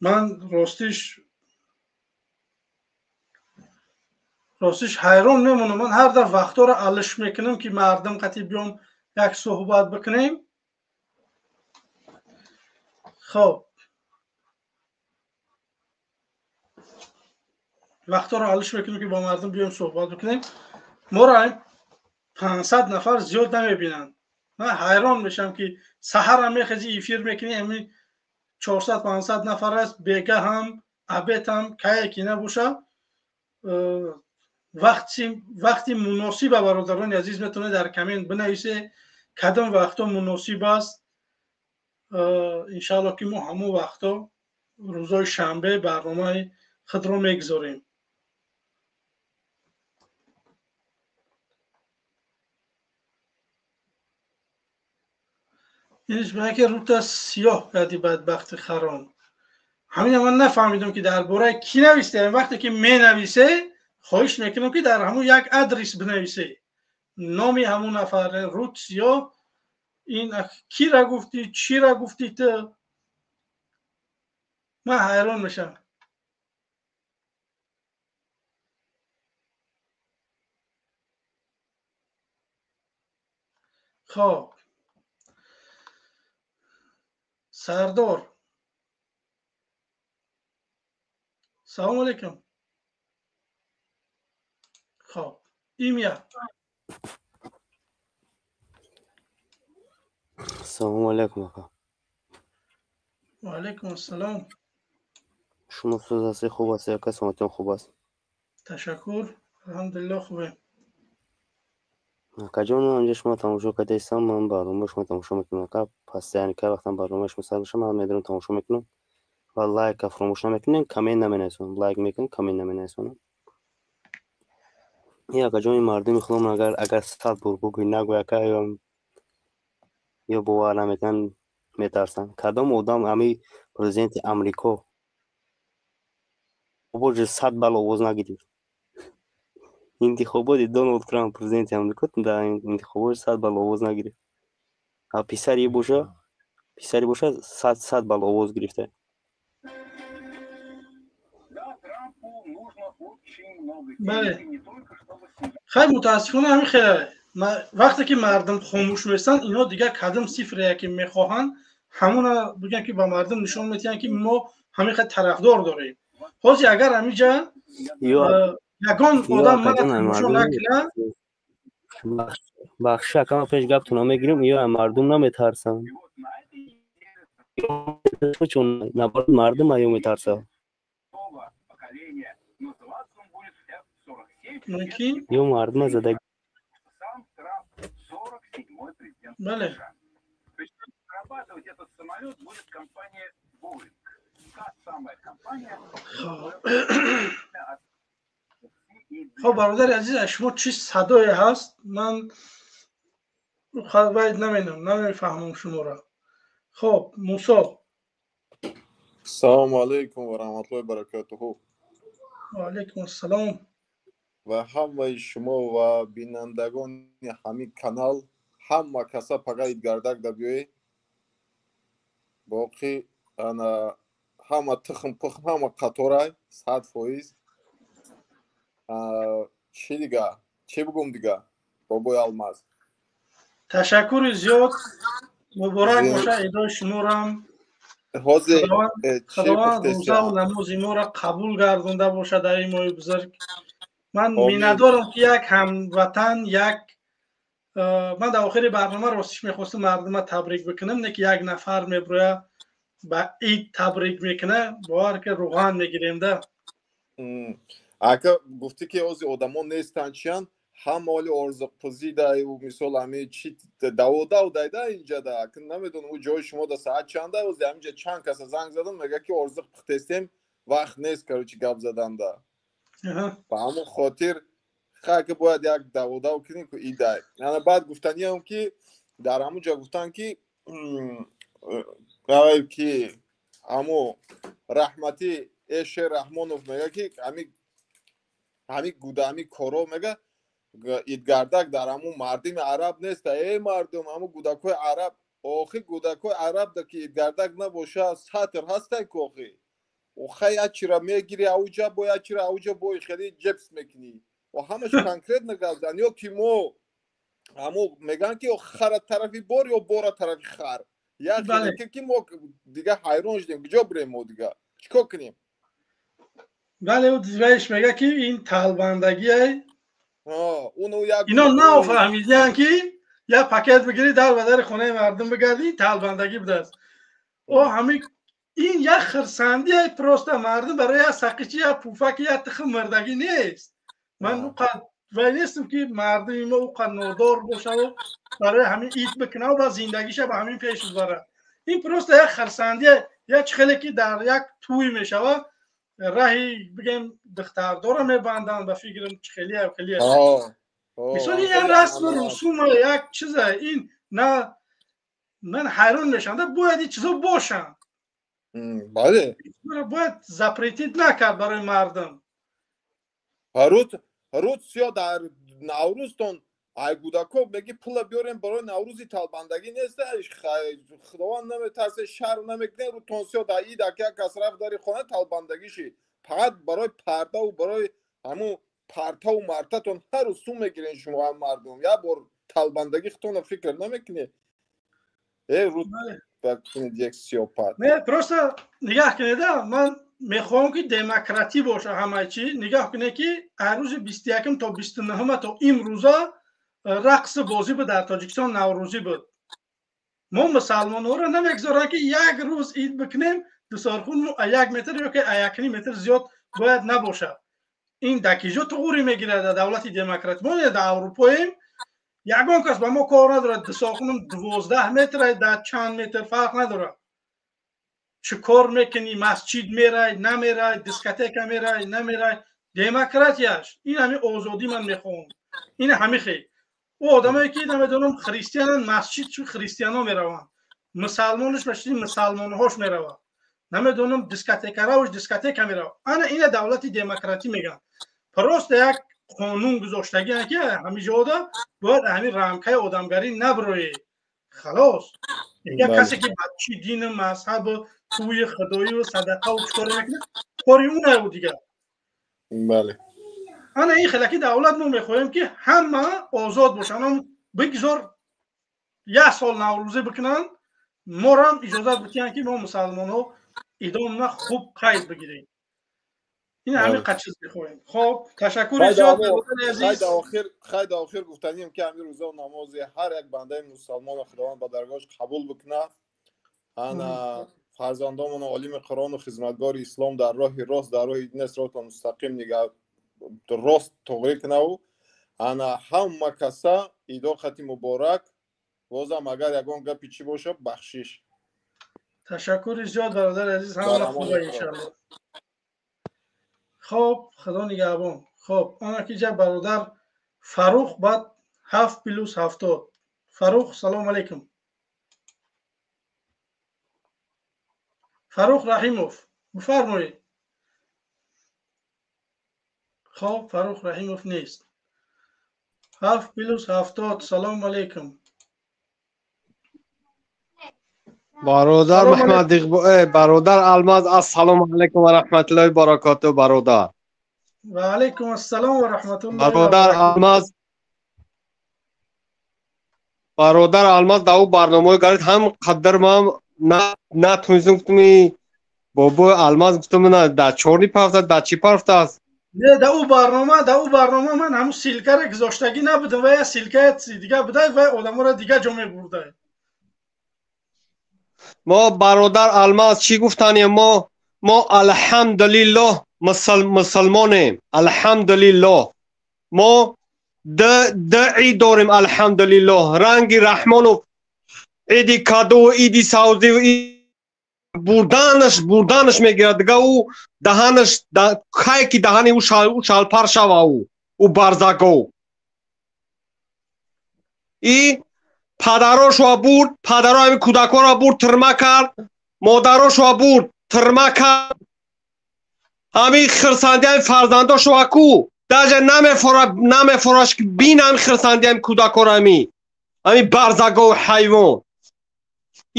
Ман ростиш Ростиш ҳайрон мемонам. Ман ҳар дафъ вақтҳоро алиш мекунам ки мардум қатӣ биём як суҳбат бикунем. Хоб, вақтҳоро алиш мекунем ки бо мардум биём суҳбат бикунем. Моро 500 нафар зиёд намебинанд. Ман ҳайрон мешавам ки саҳарам мехези эфир мекунӣ, ҳамин 400-500 нафар аст, бега ҳам, обед ҳам, кае ки набошад. Вақти муносиба бародарони азиз метавонед дар коммент бинависе кадом вақтҳо муносиб аст. Иншаалло ки мо ҳамон вақтҳо рӯзҳои шанбе барномаи худро мегузорем. Инш мега рута сиёҳ кардӣ бадбахти харом. Ҳамина ман нафаҳмидам ки дар бораи кӣ нависте. Вақте ки менависе, хоҳиш мекунам ки дар ҳамун як адрес бинависе, номи ҳамун нафар. Рут сиёҳ, ин кира гуфтӣ, чира гуфтӣ ту? Ман ҳайрон мешавам. Хоб, Сардор, салому алейкум. Хоб, имя. Салому алейкум, ака. Ва алейкум ассалом. Шумо соз ҳастед, хуб ҳастед, ака? Саломатиён хуб аст? Ташаккур, алҳамдулиллоҳ, хубем. Акаҷон, ман инҷа шумо тамошо кардаистам, ман барномаи шумо тамошо мекунам, ака. Постоянно кай вақтам барномаи шумо сар мешавад, ман медорам тамошо мекунам ва лайка фаромӯш намекунем, коммент наменависонам. Лайк мекунам, коммент наменависонам. Ин акаҷон, ин мардуми худомон агар 100 бор бигӯӣ нагӯй, ака, ё бовар намекунанд, метарсанд. Кадом одам ами президенти Амрико боже 100 балл овоз нагирифт? Интихоботи Доналд Трамп, президенти Амрико, дар интихобот 100 балл овоз нагирифт. А писари боша 100 балл овоз гирифта. Бале. Хай, мутаассифона ҳамин хеле вақте ки мардум хомӯш мешаванд, инҳо дигар кадом сифре ки мехоҳанд, ҳамона бигӯянд ки ба мардум нишон медиҳанд ки мо ҳамин хел тарафдор дорем. Ҳозир агар ҳаминҷа ягон одам мана тамошо накунад, бахши акама пеш гаптона мегирем, ё мардум наметарсанд, чун наоборот мардум ё метарсад. Мумкин? Ё мардума зада. Бале. Хоб, бародари азиз, аз шумо чӣ садое ҳаст? Ман бояд намефаҳмам шуморо. Хоб, Мусо. Салому алейкум ва раҳматуллоҳи баракатуҳу. Ва алейкум ассалом. Ва ҳамаи шумо ва бинандагони ҳамин канал, ҳама каса пага идгардак да биёед. Боқӣ ана ҳама тухм пухм, ҳама қаторай 100%. Чӣ дига? Чӣ бигӯм дига? Бобои Алмаз. Ташаккури зиёд. Муборак боша идои шуморам. Ҳозир Худованд рӯзаву намози моро қабул гардонда бошад дар ин моҳи бузург. Ман миннатдорам ки як ҳамватан, як ман дар охири барнома ростиш мехостам мардума табрик бикунам, не ки як нафар меброя ба ид табрик мекуна, бовар ки рӯған мегирем да. Ака, гуфтӣ ки ҳозир одамон нестанд, чиянд? Ҳама оли орзуқпузида, мисол ҳами чи даводав дайда инҷада. Ака намедонам, ӯ ҷои шумо да саат чанда? Ҳозир ҳаминҷа чанд каса занг задам, мега ки орзуқ пухтестем, вақт нест, короче, гап заданда. Ба ҳамон хотир хай ки бояд як даводав кунем ку идай. Ана баъд гуфтаниам ки дар ҳамон ҷо гуфтанд ки ки ҳамо раҳматӣ Эшер Раҳмонов мега ки ҳами гуда ҳами коро мега идгардак дар ҳамун мардими араб нест. Эй мардум, ҳамун гудакҳои араб, охи гудакҳои араб да ки идгардак набоша, сатр ҳастай ку охи. Охай як чира мегири ауҷа, бо як чира ауҷа, бо хеле ҷепс мекунӣ. Ва ҳамаш конкретно гап зан. Ё ки мо ҳамо мегӯянд ки ё хара тарафи бор, ё бора тарафи хар. Як ки мо дига ҳайрон шудем, куҷо бирем мо дига? Чӣ кор кунем? Бале, ӯ дивайш мега ки ин талбандагиай. Ино нафаҳмидиянд ки як пакет бигирӣ дар ба дари хонаи мардум бигардӣ, ин талбандагӣ будааст. О ҳами ин як хирсандие просто мардум барои як сақичи, як пуфаки, як тухм мурдагӣ нест. Ман уқад вай нестам ки мардуми мо уқад нодор бошаву барои ҳамин ид бикунаву ба зиндагиша ба ҳамин пеш бибарад. Ин просто як хирсандие, як хеле ки дар як тӯй мешавад, раҳи бигем духтардорро мебанданд, ба фикрам чӣ хелия хелия. Мисол ин як расму русума, як чиза, ин на ман ҳайрон мешавам, бояд ин чизо бошанд. Бале. Бояд запретить накард барои мардум. Ҳарут сиё дар Наврӯзтон ай кӯдако меги пула биёрем барои Наврӯзи талбандагӣ нест, Худованд наметарсе, шарм намекунед, рӯтон сиё дар ид ака як кас рафт дари хона талбандагӣ шид. Фақат барои пардаву барои ҳамун партаву мартатон ҳар рӯз сум мегирен шумо ҳам мардум. Як бор талбандагӣ худтонро фикр намекунед. Рӯт як сиёпат. Не, просто нигаҳ кунед, ман мехоҳам ки демократӣ боша ҳамаи чӣ. Нигаҳ кунед ки аз рӯзи 21 то 29 то имрӯза рақси бозӣ буд дар Тоҷикистон, Наврӯзӣ буд. Мо мусалмонҳоро намегузоранд ки як рӯз ид бикунем, дусорхун як метр ё ки 1.5 метр зиёд бояд набошад. Ин дар киҷо туғурӣ мегирад дар давлати демократӣ? Мо дар Аврупоем, ягон кас ба мо кор надорад. Дусорхунам 12 метр, дар чанд метр фарқ надорад. Чӣ кор мекунӣ, масҷид мерай, намерай, дискотека мерай, намерай. Демократияш ин ҳами озодӣ ман мехоҳам. Ин ҳами хел. Ӯ одамое ки намедонам христиананд, масҷид чун христиано мераванд, мусалмонаш масҷиди мусалмонҳош меравад, намедонам дискотекаравш дискотека меравад. Ана ина давлати демократӣ мегӯянд. Просто як қонун гузоштагианд ки ҳамин ҷода бояд ҳамин рамкаи одамгарӣ наброед. Халос. Як касе ки ба чӣ дину мазҳабу тӯи худоию садақаву чӣ кор мекунад, кори ӯ набуд дигар. Бале. Ана ин хелаки давлат мо мехоҳем ки ҳама озод бошанд. Бигзор як сол Наврӯзӣ бикунанд, морам иҷозат битиҳанд ки мо мусалмонҳо идомна хуб қайд бигирем. Ин ҳамин қад чиз мехоҳем. Хоб, ташаккури зиёд бародари азиз. Хай да охир гуфтанем ки ҳамин рӯза намози ҳар як бандаи мусалмонро Худованд ба даргоҳаш қабул бикунад. Ана фарзандонмон олими Қуръону хизматгори ислом дар роҳи рост, дар роҳи дин сироти мустақим нигаҳ рост туғрӣ кунаву ана ҳама каса идо хати муборак. Бозам агар ягон гапи чӣ боша, бахшиш. Ташаккури зиёд бародари азиз, ҳама хуба иншалло. Хоб, Худо нигаҳбон. Хоб, ана ки ҷа бародар Фарух, баъд 7 плюс 70. Фарух, салом алейкум. Фарух Раҳимов, бифармоед. Хоб, Фарух Раҳимов нест. 7 плюс 70, салом алейкум. Бародар Муҳаммад Иқбол, бародар Алмаз, ассалому алайкум ва раҳматуллоҳи ва баракотуҳ, бародар. Ва алайкум ассалом ва раҳматуллоҳи. Бародар Алмаз, бародар Алмаз, дар ӯ барномаҳои гард ҳам қадр ман натунистам, гуфтам бобои Алмаз, гуфтам на дар чорни пафта, дар чӣ пафта аст? Не, дар ӯ барнома ман ҳамун силкаро гузоштагӣ набудам ва як силкаи дига буда ва одаморо дига ҷо мебурда. Мо бародар Алмаз чӣ гуфтанем? Мо алҳамдулиллоҳ мусалмонем, алҳамдулиллоҳ. Мо ду ид дорем, алҳамдулиллоҳ. Ранги Раҳмонов иди каду, иди савзӣ, бурданаш мегирад. Дига ӯ даҳанаш кай ки даҳани ӯ шалпар шава, ӯ барзагов. И падарошро бурд, падаро ҳамин кӯдакҳоро бурд, тирма кард, модарошро бурд, тирма кард. Ҳамин хирсанди ҳамин фарзандошро ку даже намефораш ки бин ҳамин хирсанди ҳамин кӯдакҳоро, ҳамин барзагову ҳайвон.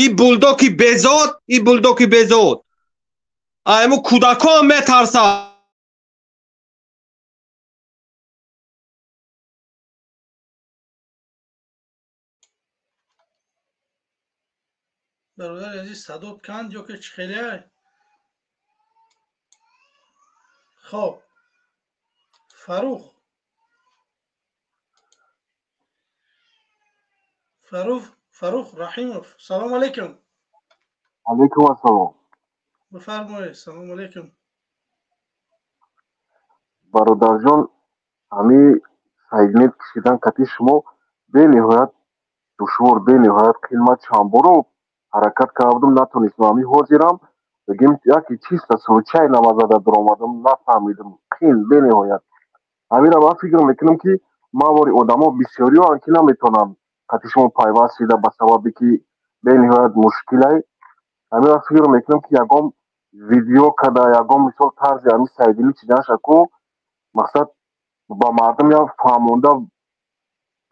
И булдоки безод, и булдоки безод. Ҳамин кӯдакҳо ҳам метарсад. Бародари азиз, садот канд ё ки чӣ хеле? Хоб, Фарух, Фарух Раҳимов, салому алайкум. Алайкум ассалом. Бифармоед, салому алайкум. Бародарҷон, ҳамин сайдмет кашидан кати шумо бениҳоят душвор, бениҳоят қин. Ман чандборо ҳаракат кардам, натонистам. Ҳамин ҳозирам бигем, яке чиста случайно ма зада дуромадам, нафаҳмидам. Қин бениҳоят. Ҳаминро ман фикр мекунам, ки ман бори одамо бисёриҳоанд, ки наметавонанд қати шумо пайваст шида, ба сабабе ки бениҳоят мушкилай. Ҳаминро фикр мекунам, ки ягон видео када, ягон мисол тарзи ҳамин сайдилӣ чиданаша ку мақсад ба мардум як фаҳмонда,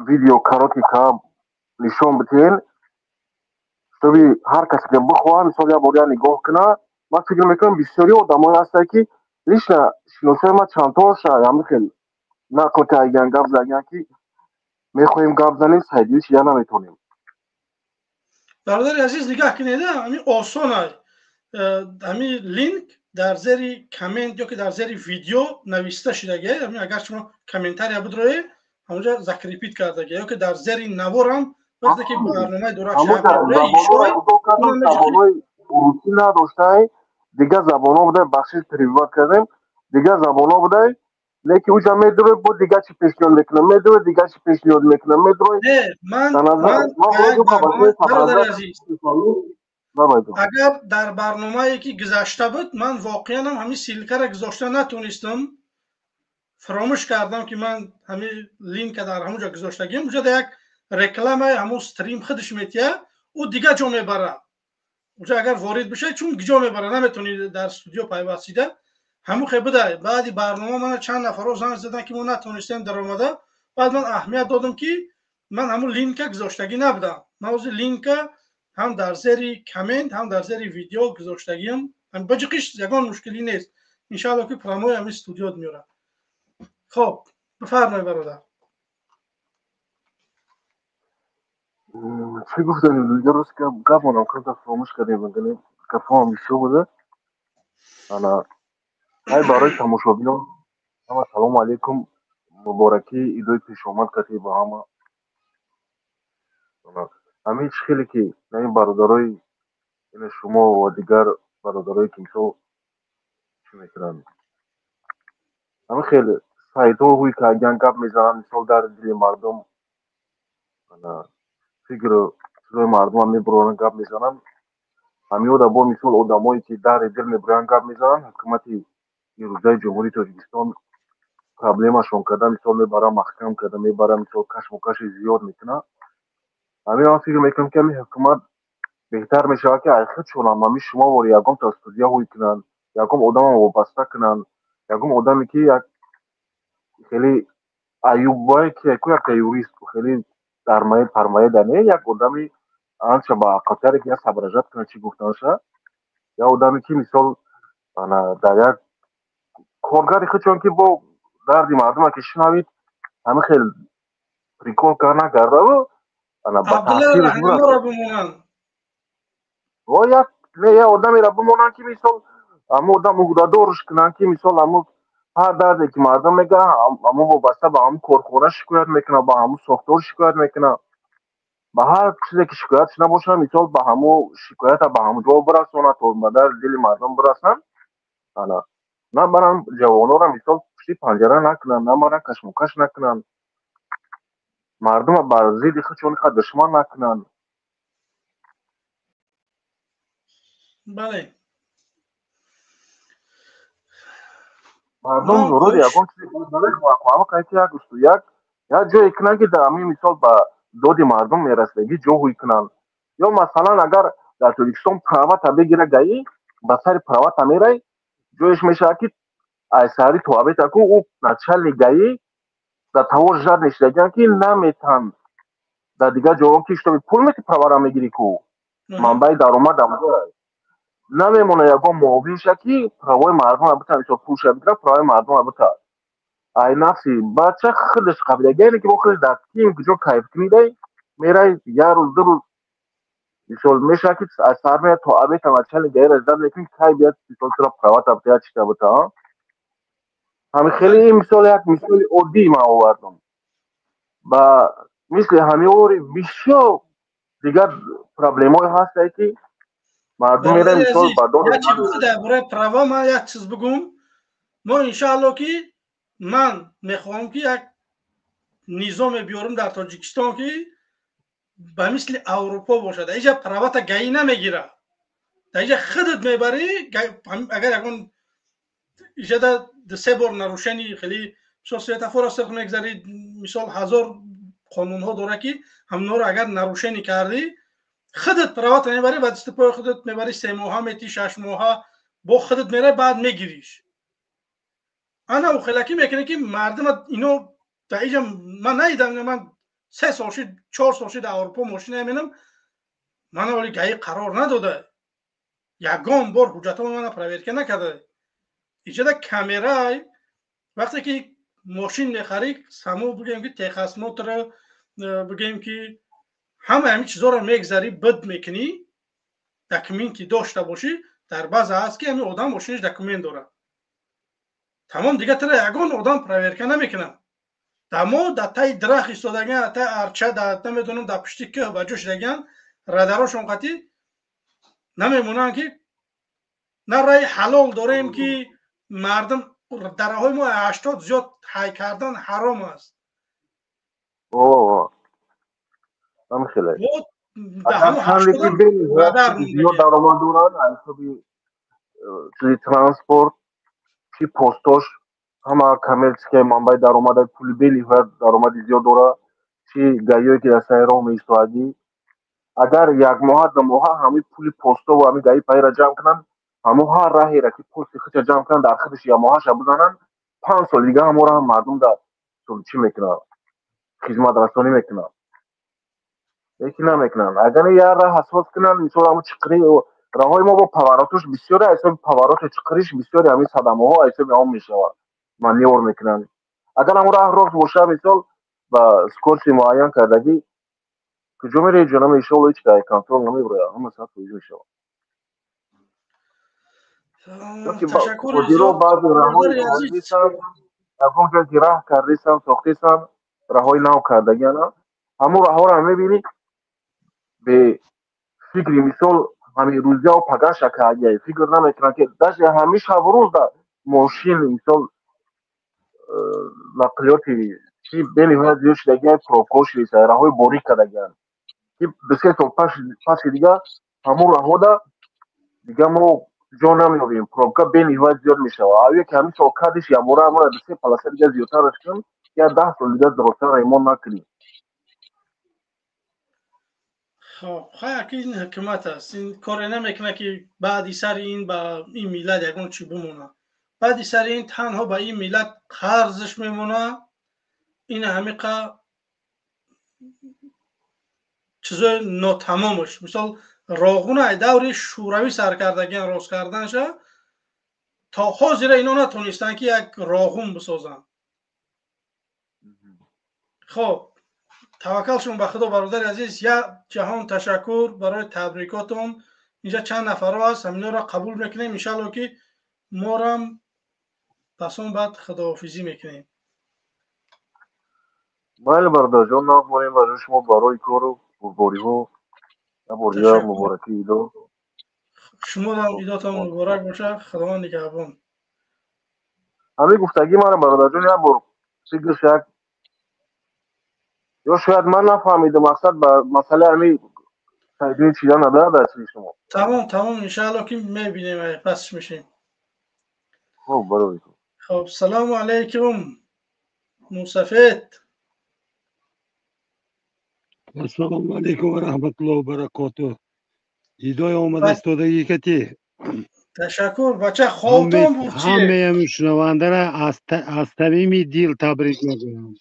видео короткий ка нишон бидиҳен, чтобы ҳар касе ки бихоҳад, мисол, як бор як нигоҳ кунад. Ман фикр мекунам, бисёри одамое ҳастанд, ки лично шиносои ман чандтоша ҳамин хел нақл кардагиян, гап задагиян, ки мехоҳем гап занем, сайдилӣ чида наметавонем. Бародари азиз, нигоҳ кунед, ҳамин осон ай. Ҳамин линк дар зери коммент ё ки дар зери видео нависта шудагия. Ҳамин агар шумо комментария бидроед, ҳамонҷо закрепить кардагия, ё ки дар зери наворам вақте ки барномаи Забонҳои урусӣ надоштай, дигар забонҳо будай, бахшиш, перевод кардем, дигар забонҳо будай, лекин уҷа медурӯй, бо дигар чӣ пешниҳод мекунам, медурӯй, дигар чӣ пешниҳод мекунам, медурӯй. Ман, агар дар барномае ки гузашта буд, ман воқеанам ҳамин ссылка ра гузошта натонистам, фаромӯш кардам, ки ман ҳамин линка дар ҳамон ҷо гузоштагиам. Уҷа як рекламаи ҳамон стрим худаш метия, ӯ дигар ҷо мебара. Уҷа агар ворид бишавед, чун ҷо мебара, наметавонӣ дар студио пайваст шида. Ҳамун хе будай. Баъди барнома мана чанд нафарҳо занг задан, ки мо натонистем даромада. Баъд ман аҳамият додам, ки ман ҳамун линка гузоштагӣ набудам. Ман ҳозир линка ҳам дар зери коммент, ҳам дар зери видео гузоштагиам. Ба ҷиқиш ягон мушкилӣ нест, иншаалло, ки прямой ҳамин студиот меорам. Хоб, бифармоед, бародар. Чӣ гуфтанем дигар? Рост, гап монам камтар фаромӯш кардем, гапҳоам бисёр буда. Ана ай, барои тамошобинон ҳама салому алайкум, муборакии идои пешомад кардӣ ба ҳама. Ҳамин чӣ хеле ки ин бародарои ина шумо ва дигар бародарое ки мисол чӣ мекунанд, ҳамин хеле сайтҳо ҳуй кардагиян, гап мезананд, мисол, дар дили мардум фикру чизои мардумам мебуроранд, гап мезананд. Ҳамиёда бо мисол одамое ки дари дил мебуранд, гап мезананд, ҳукумати ирӯзаи Ҷумҳурии Тоҷикистон проблемашон карда, мисол, мебара, маҳкам карда мебара, мисол, кашмокаши зиёд мекунад. Ҳамин ман фикр мекунам, ки ҳамин ҳукумат беҳтар мешавад, ки айхудшонам ҳамин шумо вори ягон та студия ҳуй кунанд, ягон одамам вобаста кунанд, ягон одаме ки як хеле аюбае ки яку як юрист, хеле дармае пармае да не, як одами анча ба ақлтаре, ки як соображать кунад, чӣ гуфтанша, як одаме ки мисол дар як коргари худшон, ки бо дарди мардума ки шунавид, ҳамин хел прикол кар накардаву ана ба таъсираш во як не, як одамеро бимонанд, ки мисол ҳамон одам уҳдадорш кунанд, ки мисол ҳамон ҳар дарде ки мардум мега, ҳамон вобаста ба ҳамон корхона шикоят мекунад, ба ҳамон сохтор шикоят мекунад, ба ҳар чизе ки шикоят шуда бошад, мисол, ба ҳамон шикоята ба ҳамон ҷо бирасонад, то ба дарди дили мардум бирасанд. Ана набаранд ҷавононро, мисол, пушти панҷара накунанд, набаранд, кашмокаш накунанд, мардума бар зидди худшон иқа душман накунанд. Бале. Мардум зурур ягон чизе намехоҳад, як як ҷое кунанд, ки дар ҳамин мисол ба доди мардум мерасидагӣ ҷо ҳуй кунанд. Ё масалан, агар дар Тоҷикистон правата бигира, гаи ба сари правата мерай, ҷоеш мешавад, ки ай саҳари то обед аку ӯ начальник гаи дар тавор жад нешидагианд, ки наметан дар дигар ҷоҳо, ки чтобы пул мети, правара мегирӣ ку манбаи даромад намемона, ягон муовинша, ки правои мардума бита, мисол, пулша бигира, правои мардума бита. Ай нафси бача худаш қабилагиане, ки бо худаш дар ким куҷо кайф кунидай, мерай як рӯз, 2 рӯз. Мисол мешавад ки аз саҳар меяд то обед начальник гаира ждать мекунӣ, кай биёд, мисол тура правата битояд, чита бита. Ҳами хеле ин мисол як мисоли оддӣ ман овардам. Ба мисли ҳамиори бисёр дигар проблемҳое ҳастае ки мардум мера мисол ба як чиз гуфти дар бораи права, ман як чиз бигӯм. Мо иншаалло ки ман мехоҳам ки як низоме биёрам дар Тоҷикистон, ки ба мисли Аврупо бошад. Дар инҷа правата ГАИ намегира, дар инҷа худат мебарӣ. Агар ягон иҷада се бор нарушение, хеле мисол светофора сирх мегзарӣ, мисол ҳазор қонунҳо дора ки ҳаминҳоро агар нарушение кардӣ, худат правата мебарӣ, ба дасти пои худат мебарӣ, 3 моҳа метӣ, 6 моҳа бо худат мерай, баъд мегириш. Ана ӯ хелакӣ мекунӣ ки мардума ино дар инҷа ман надидам. Ман 3 сол шид, 4 сол шид дар Аврупо мошина менам, мана вали ГАИ қарор надода, ягон бор ҳуҷҷатҳои мана проверка накарда. Иҷода камерай, вақте ки мошин мехарӣ, само бигӯем ки техосмотр, бигӯем ки ҳама ҳамин чизҳоро мегзарӣ, бид мекунӣ, документ ки дошта бошӣ. Дар баъза ҳаст ки ҳамин одам мошинаш документ дорад, тамом, дигар тара ягон одам проверка намекунад. Дар мо дар таи дарахт истодаган, дар таи арча, дар намедонам, дар пушти кӯҳ ба ҷо шидаган, радарошон қатӣ намемонанд ки на раи ҳалол дорем ки мардум дараҳои мо 80 зиёд ҳай кардан ҳаром аст. Ҳам хеле зиёд даромад доранд аз ҳисоби чизи транспорт, чи постош, ҳама коммерческая манбаи даромада, пули бениҳоят даромади зиёд дорад, чи ГАИ-ое ки дар сари роҳ меистоадӣ. Агар як моҳа, 2 моҳа ҳамин пули постову ҳамин ГАИ паира ҷамъ кунанд, ҳамон ҳар раҳеро ки пости худша ҷамъ кунанд, дар худаш як моҳаша бизананд, 5 соли дига ҳамон раҳ мардум дар чӣ мекунанд, хизматрасонӣ мекунанд. Лекин намекунанд. Агар як раҳ асфалт кунанд, мисол ҳамон чиқири роҳҳои мо бо поворотош бисёре, аз ҳисоби повороту чиқириш бисёре ҳамин садамаҳо аз ҳисоби ҳамон мешавад, манёвр мекунанд. Агар ҳамон раҳ рост бошад, мисол ба скорости муайян кардагӣ, куҷо мере, ҷо намешавад, ҳеҷ кай контроль намеброяд, ҳама 100% мешавад. Ҳозиро баъзе раҳҳои ягон ҷое ки раҳ кардисан, сохтисан, раҳҳои нав кардагиана, ҳамон раҳҳоро мебинӣ, бе фикри мисол ҳамин рӯзияву пагаша кардия фикр намекунанд, ки даже ҳамин шабу рӯз да мошин, мисол нақлиёти чи бениҳоят зиёд шудагиан, пробкаҳо шудиса, раҳҳои борик кардагианд, ки 2-3 сол паси дига ҳамон раҳҳода дига мо ҷо намеёбем, пробка бениҳоят зиёд мешавад. Аве ки ҳамин сол кардиш, якбора ҳамона ду-се полоса дига зиёдтараш кун, я 10 сол дига дуростар ремонт накунӣ. Хоб, хай, ки ин ҳукумат аст, ин коре намекунад ки баъди сари ин ба ин миллат ягон чӣ бимонад. Баъди сари ин танҳо ба ин миллат қарзш мемонад. Ин ҳамиқа чизои нотамомаш, мисол Роғуна ай даври Шӯравӣ сар кардагиан рост карданша, то ҳозира ино натонистанд ки як роғун бисозанд. Хоб, таваккалшон ба Худо. Бародари азиз, як ҷаҳон ташаккур барои табрикотон. Инҷа чанд нафарҳо аст, ҳаминҳоро қабул мекунем, иншаалло ки морам пасон баъд худоҳофизӣ мекунем. Майли, бародарҷон, нағз барои шумо, барои кору бурдбориҳо як бор дигар муборакӣ идо. Шуморам идотон муборак бошад, Худованд нигаҳбон. Ҳамин гуфтагӣ мана, бародарҷон, як бор фикрш як ё шояд ман нафаҳмидам, мақсад ба масъалаи ҳамин тайдини чида надорад дар чизи шумо. Тамом, иншаалло ки мебинем, пасш мешем. Хоб, барои Хоб, салому алайкум, мусафед. Ассалому алайкум ва раҳматуллоҳи ва баракотуҳ. Идои омада истодагӣ кати. Ташаккур, бача, хобтон буд чие? Ҳамаи шунавандара аз самими дил табрик мегӯям.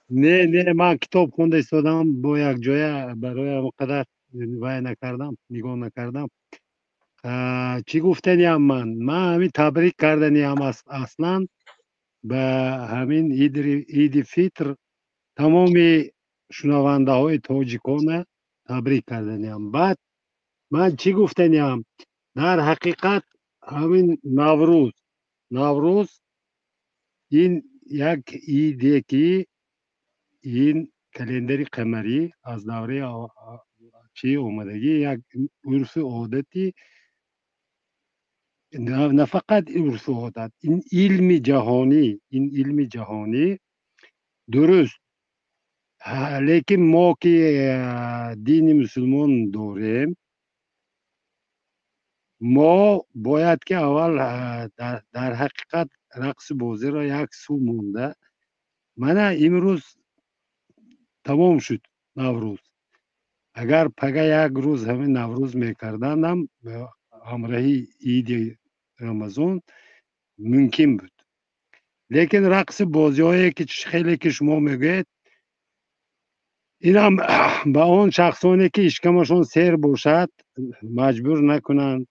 Не, ман китоб хонда истодам бо як ҷоя, барои он қадар вай накардам, нигоҳ накардам. Чӣ гуфтаниям ман? Ман ҳамин табрик карданиям аслан ба ҳамин иди фитр тамоми шунавандаҳои тоҷикона. Табрик карданиам. Баъд ман чӣ гуфтаниам? Дар ҳақиқат ҳамин Наврӯз, Наврӯз ин як иде ки ин календари қамарӣ аз давраи чӣ омадагӣ, як урфу одати, на фақат урфу одат, ин илми ҷаҳонӣ, ин илми ҷаҳонӣ дуруст. Лекин мо ки дини мусулмон дорем, мо бояд ки аввал дар ҳақиқат рақсу бозиро як сӯ монда, мана имрӯз тамом шуд Наврӯз. Агар пага як рӯз ҳамин Наврӯз мекардандам ҳамроҳи иди Рамазон мумкин буд. Лекин рақси бозиҳое ки хеле ки шумо мегӯед, инам ба он шахсоне ки ишкамашон сер бошад, маҷбур накунанд,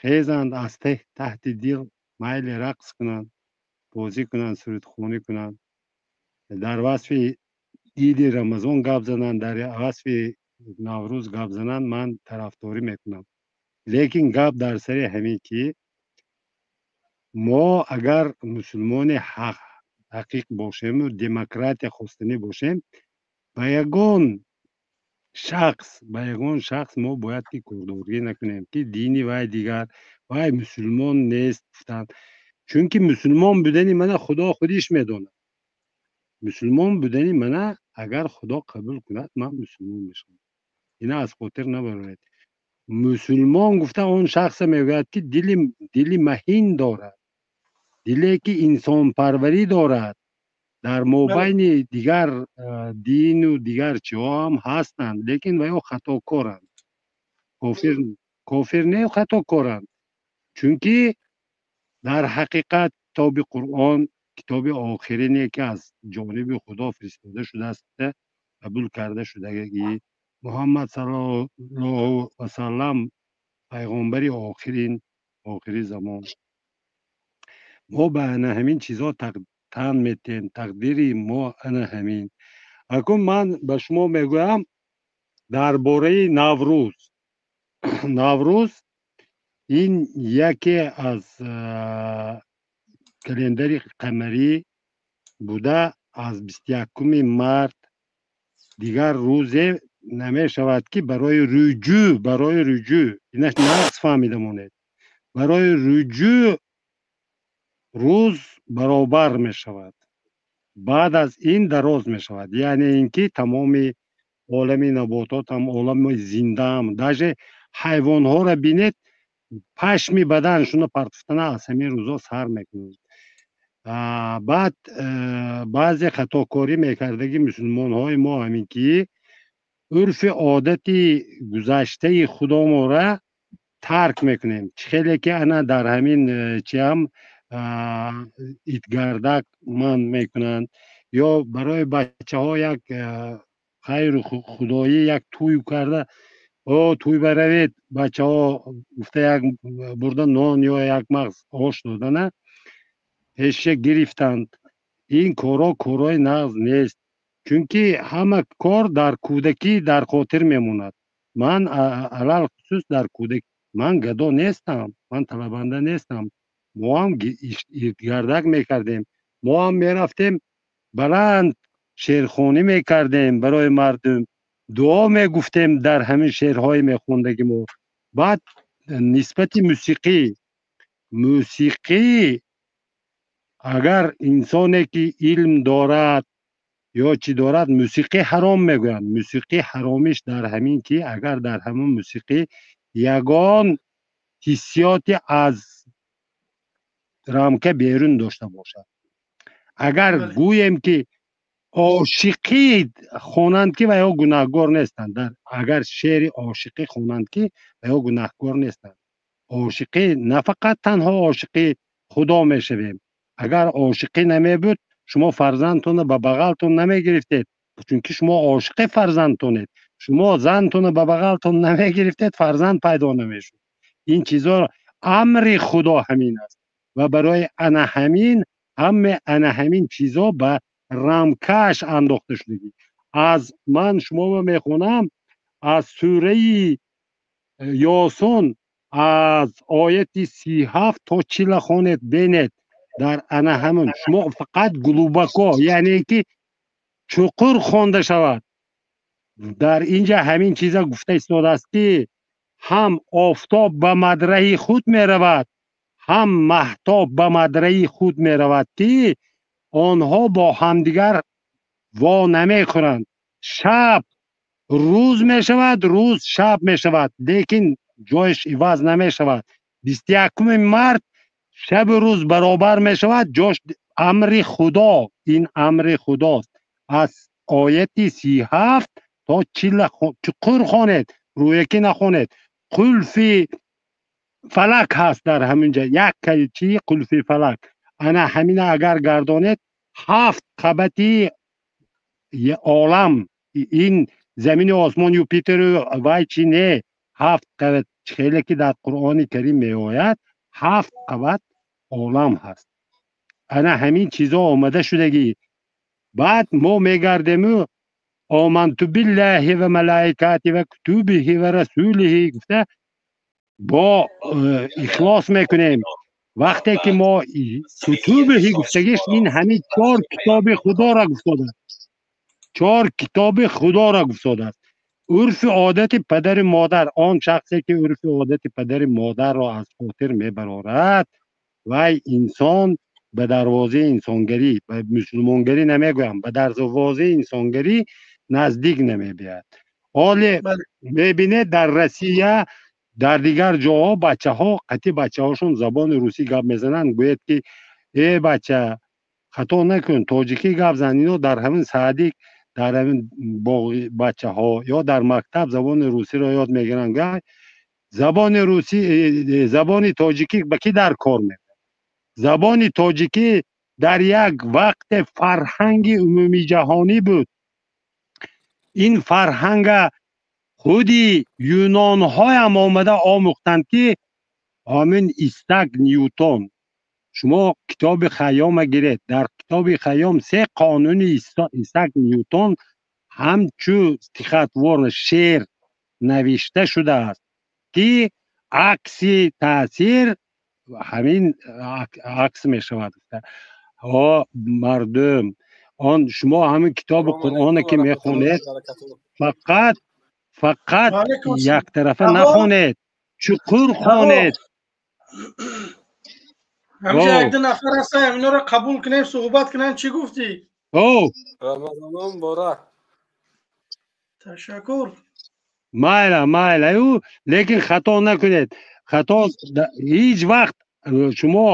хезанд аз таҳти дил, майли рақс кунанд, бозӣ кунанд, сурудхонӣ кунанд, дар васфи иди Рамазон гап зананд, дар васфи Наврӯз гап зананд, ман тарафдорӣ мекунам. Лекин гап дар сари ҳамин ки мо агар мусулмони ҳақиқ бошему демократия хостанӣ бошем, ба ягон шахс, ба ягон шахс мо бояд ки кордоргӣ накунем, ки дини вай дигар, вай мусулмон нест гуфтанд. Чунки мусулмон будани мана Худо худиш медонад. Мусулмон будани мана агар Худо қабул кунад, ман мусулмон мешавам. Ина аз хотир набароред. Мусулмон гуфта он шахсе мегӯяд ки дили маҳин дорад, диле ки инсонпарварӣ дорад. Дар мобайни дигар дину дигар чиҳо ҳам ҳастанд, лекин вайо хатокоранд. Кофир не, хатокоранд. Чунки дар ҳақиқат китоби Қуръон китоби охирине ки аз ҷониби Худо фиристода шудааст, қабул карда шудагӣ, Муҳаммад саллаллоҳу васаллам пайғомбари охирин, охири замон. Мо ба ана ҳамин чизҳо тан метем, тақдири мо ана ҳамин. Акун ман ба шумо мегӯям дар бораи Наврӯз. Наврӯз ин яке аз календари қамарӣ буда, аз 21 март дигар рӯзе намешавад ки барои рӯҷӯъ, барои рӯҷӯъ, инаш нақс фаҳмида монед, барои рӯҷӯъ рӯз баробар мешавад, баъд аз ин дароз мешавад. Яъне ин ки тамоми олами наботот ҳам, олами зиндаам, даже ҳайвонҳоро бинед, пашми баданшуна партофтана аз ҳамин рӯзо сар мекунанд. Баъд баъзе хатокорӣ мекардаги мусулмонҳои мо ҳамин ки урфи одати гузаштаи худомора тарк мекунем. Чӣ хеле ки ана дар ҳамин чиам идгардак ман мекунанд, ё барои бачаҳо як хайру худоӣ як тӯй карда, о тӯй баравед бачаҳо гуфта як бурда нон ё як мағз ош додана пеша гирифтанд. Ин корҳо корҳои нағз нест, чунки ҳама кор дар кӯдакӣ дар хотир мемонад. Ман алалхусус дар кӯдакӣ, ман гадо нестам, ман талабанда нестам. Мо ҳам ирдгардак мекардем, мо ҳам мерафтем баланд шеърхонӣ мекардем барои мардум, дуо мегуфтем дар ҳамин шеърҳои мехондаги мо. Баъд нисбати мусиқӣ, мусиқӣ агар инсоне ки илм дорад ё чӣ дорад, мусиқӣ ҳаром мегӯянд. Мусиқӣ ҳаромиш дар ҳамин ки агар дар ҳамон мусиқӣ ягон ҳиссиёти аз рамка берун дошта бошад. Агар гӯем ки ошиқӣ хонанд ки вайҳо гунаҳкор нестанд, агар шеъри ошиқӣ хонанд ки вайҳо гунаҳкор нестанд. Ошиқӣ на фақат танҳо ошиқи Худо мешавем. Агар ошиқӣ намебуд, шумо фарзандтонро ба бағалтон намегирифтед, чунки шумо ошиқи фарзандтонед. Шумо зантонро ба бағалтон намегирифтед, фарзанд пайдо намешуд. Ин чизо амри Худо ҳамин аст ва барои ана ҳамин ҳама ана ҳамин чизо ба рамкаш андохта шудагӣ. Аз ман шуморо мехонам Аз сураи Ёсун аз ояти 37 то 40 хонед, бинед дар ана ҳамун шумо фақат глубоко, яъне ки чуқур хонда шавад. Дар инҷа ҳамин чиза гуфта истодааст, ки ҳам офтоб ба мадраи худ меравад, ҳам маҳтоб ба мадраи худ меравад, ки онҳо бо ҳамдигар во намехӯранд. Шаб рӯз мешавад, рӯз шаб мешавад, лекин ҷояш иваз намешавад. 21 март шабу рӯз баробар мешавад, ҷош амри Худо, ин амри Худост. Аз ояти 37 то 40 чуқур хонед, рӯякӣ нахонед. Қулфи фалак ҳаст дар ҳаминҷа, як чи қулфи фалак. Ана ҳамина агар гардонед, ҳафт қабати олам, ин замини осмон, Юпитеру вай чи не, ҳафт қабат хеле ки дар Қуръони Карим меояд, ҳафт қабат олам ҳаст. Ана ҳамин чизо омада шудагӣ. Баъд мо мегардему оманту биллаҳи ва малаикати ва кутубиҳи ва расулиҳи гуфта бо ихлос мекунем. Вақте ки мо кутубиҳи гуфтагиш, ин ҳамин чор китоби Худоро гуфтодааст, чор китоби Худоро гуфтодааст. Урфу одати падари модар, он шахсе ки урфу одати падари модарро аз хотир мебарорад, вай инсон ба дарвозаи инсонгарӣ, ба мусулмонгарӣ намегӯям, ба дарвозаи инсонгарӣ наздик намебиёяд. Ҳоле мебинед дар Россия, дар дигар ҷоҳо бачаҳо қатъи бачаҳошон забони русӣ гап мезананд, гӯяд ки э бача, хато накун, тоҷикӣ гап зан. Ино дар ҳамин садик, дар ҳамин боғи бачаҳо ё дар мактаб забони русиро ёд мегиранд. Забони русӣ, забони тоҷикӣ ба кӣ дар кор мебарад? Забони тоҷикӣ дар як вақте фарҳанги умумиҷаҳонӣ буд. Ин фарҳанга худи юнонҳоям омада омӯхтанд, ки ҳамин Исаак Ньютон. Шумо китоби Хайёма гиред, дар китоби Хайём се қонуни Исаак Ньютон ҳамчу стихотворно шеър навишта шудааст, ки акси таъсир ҳамин акс мешавад. Ҳо мардум, он шумо ҳамин китоби Қуръоне ки мехонед, фақат яктарафа нахонед, чуқур хонед. Ҳамҷа як ду нафар ҳастанд, ҳаминҳоро қабул кунем, суҳбат кунем. Чӣ гуфтӣ? Рамазон муборак. Ташаккур. Майла, майла, лекин хато накунед. Хато ҳеҷ вақт шумо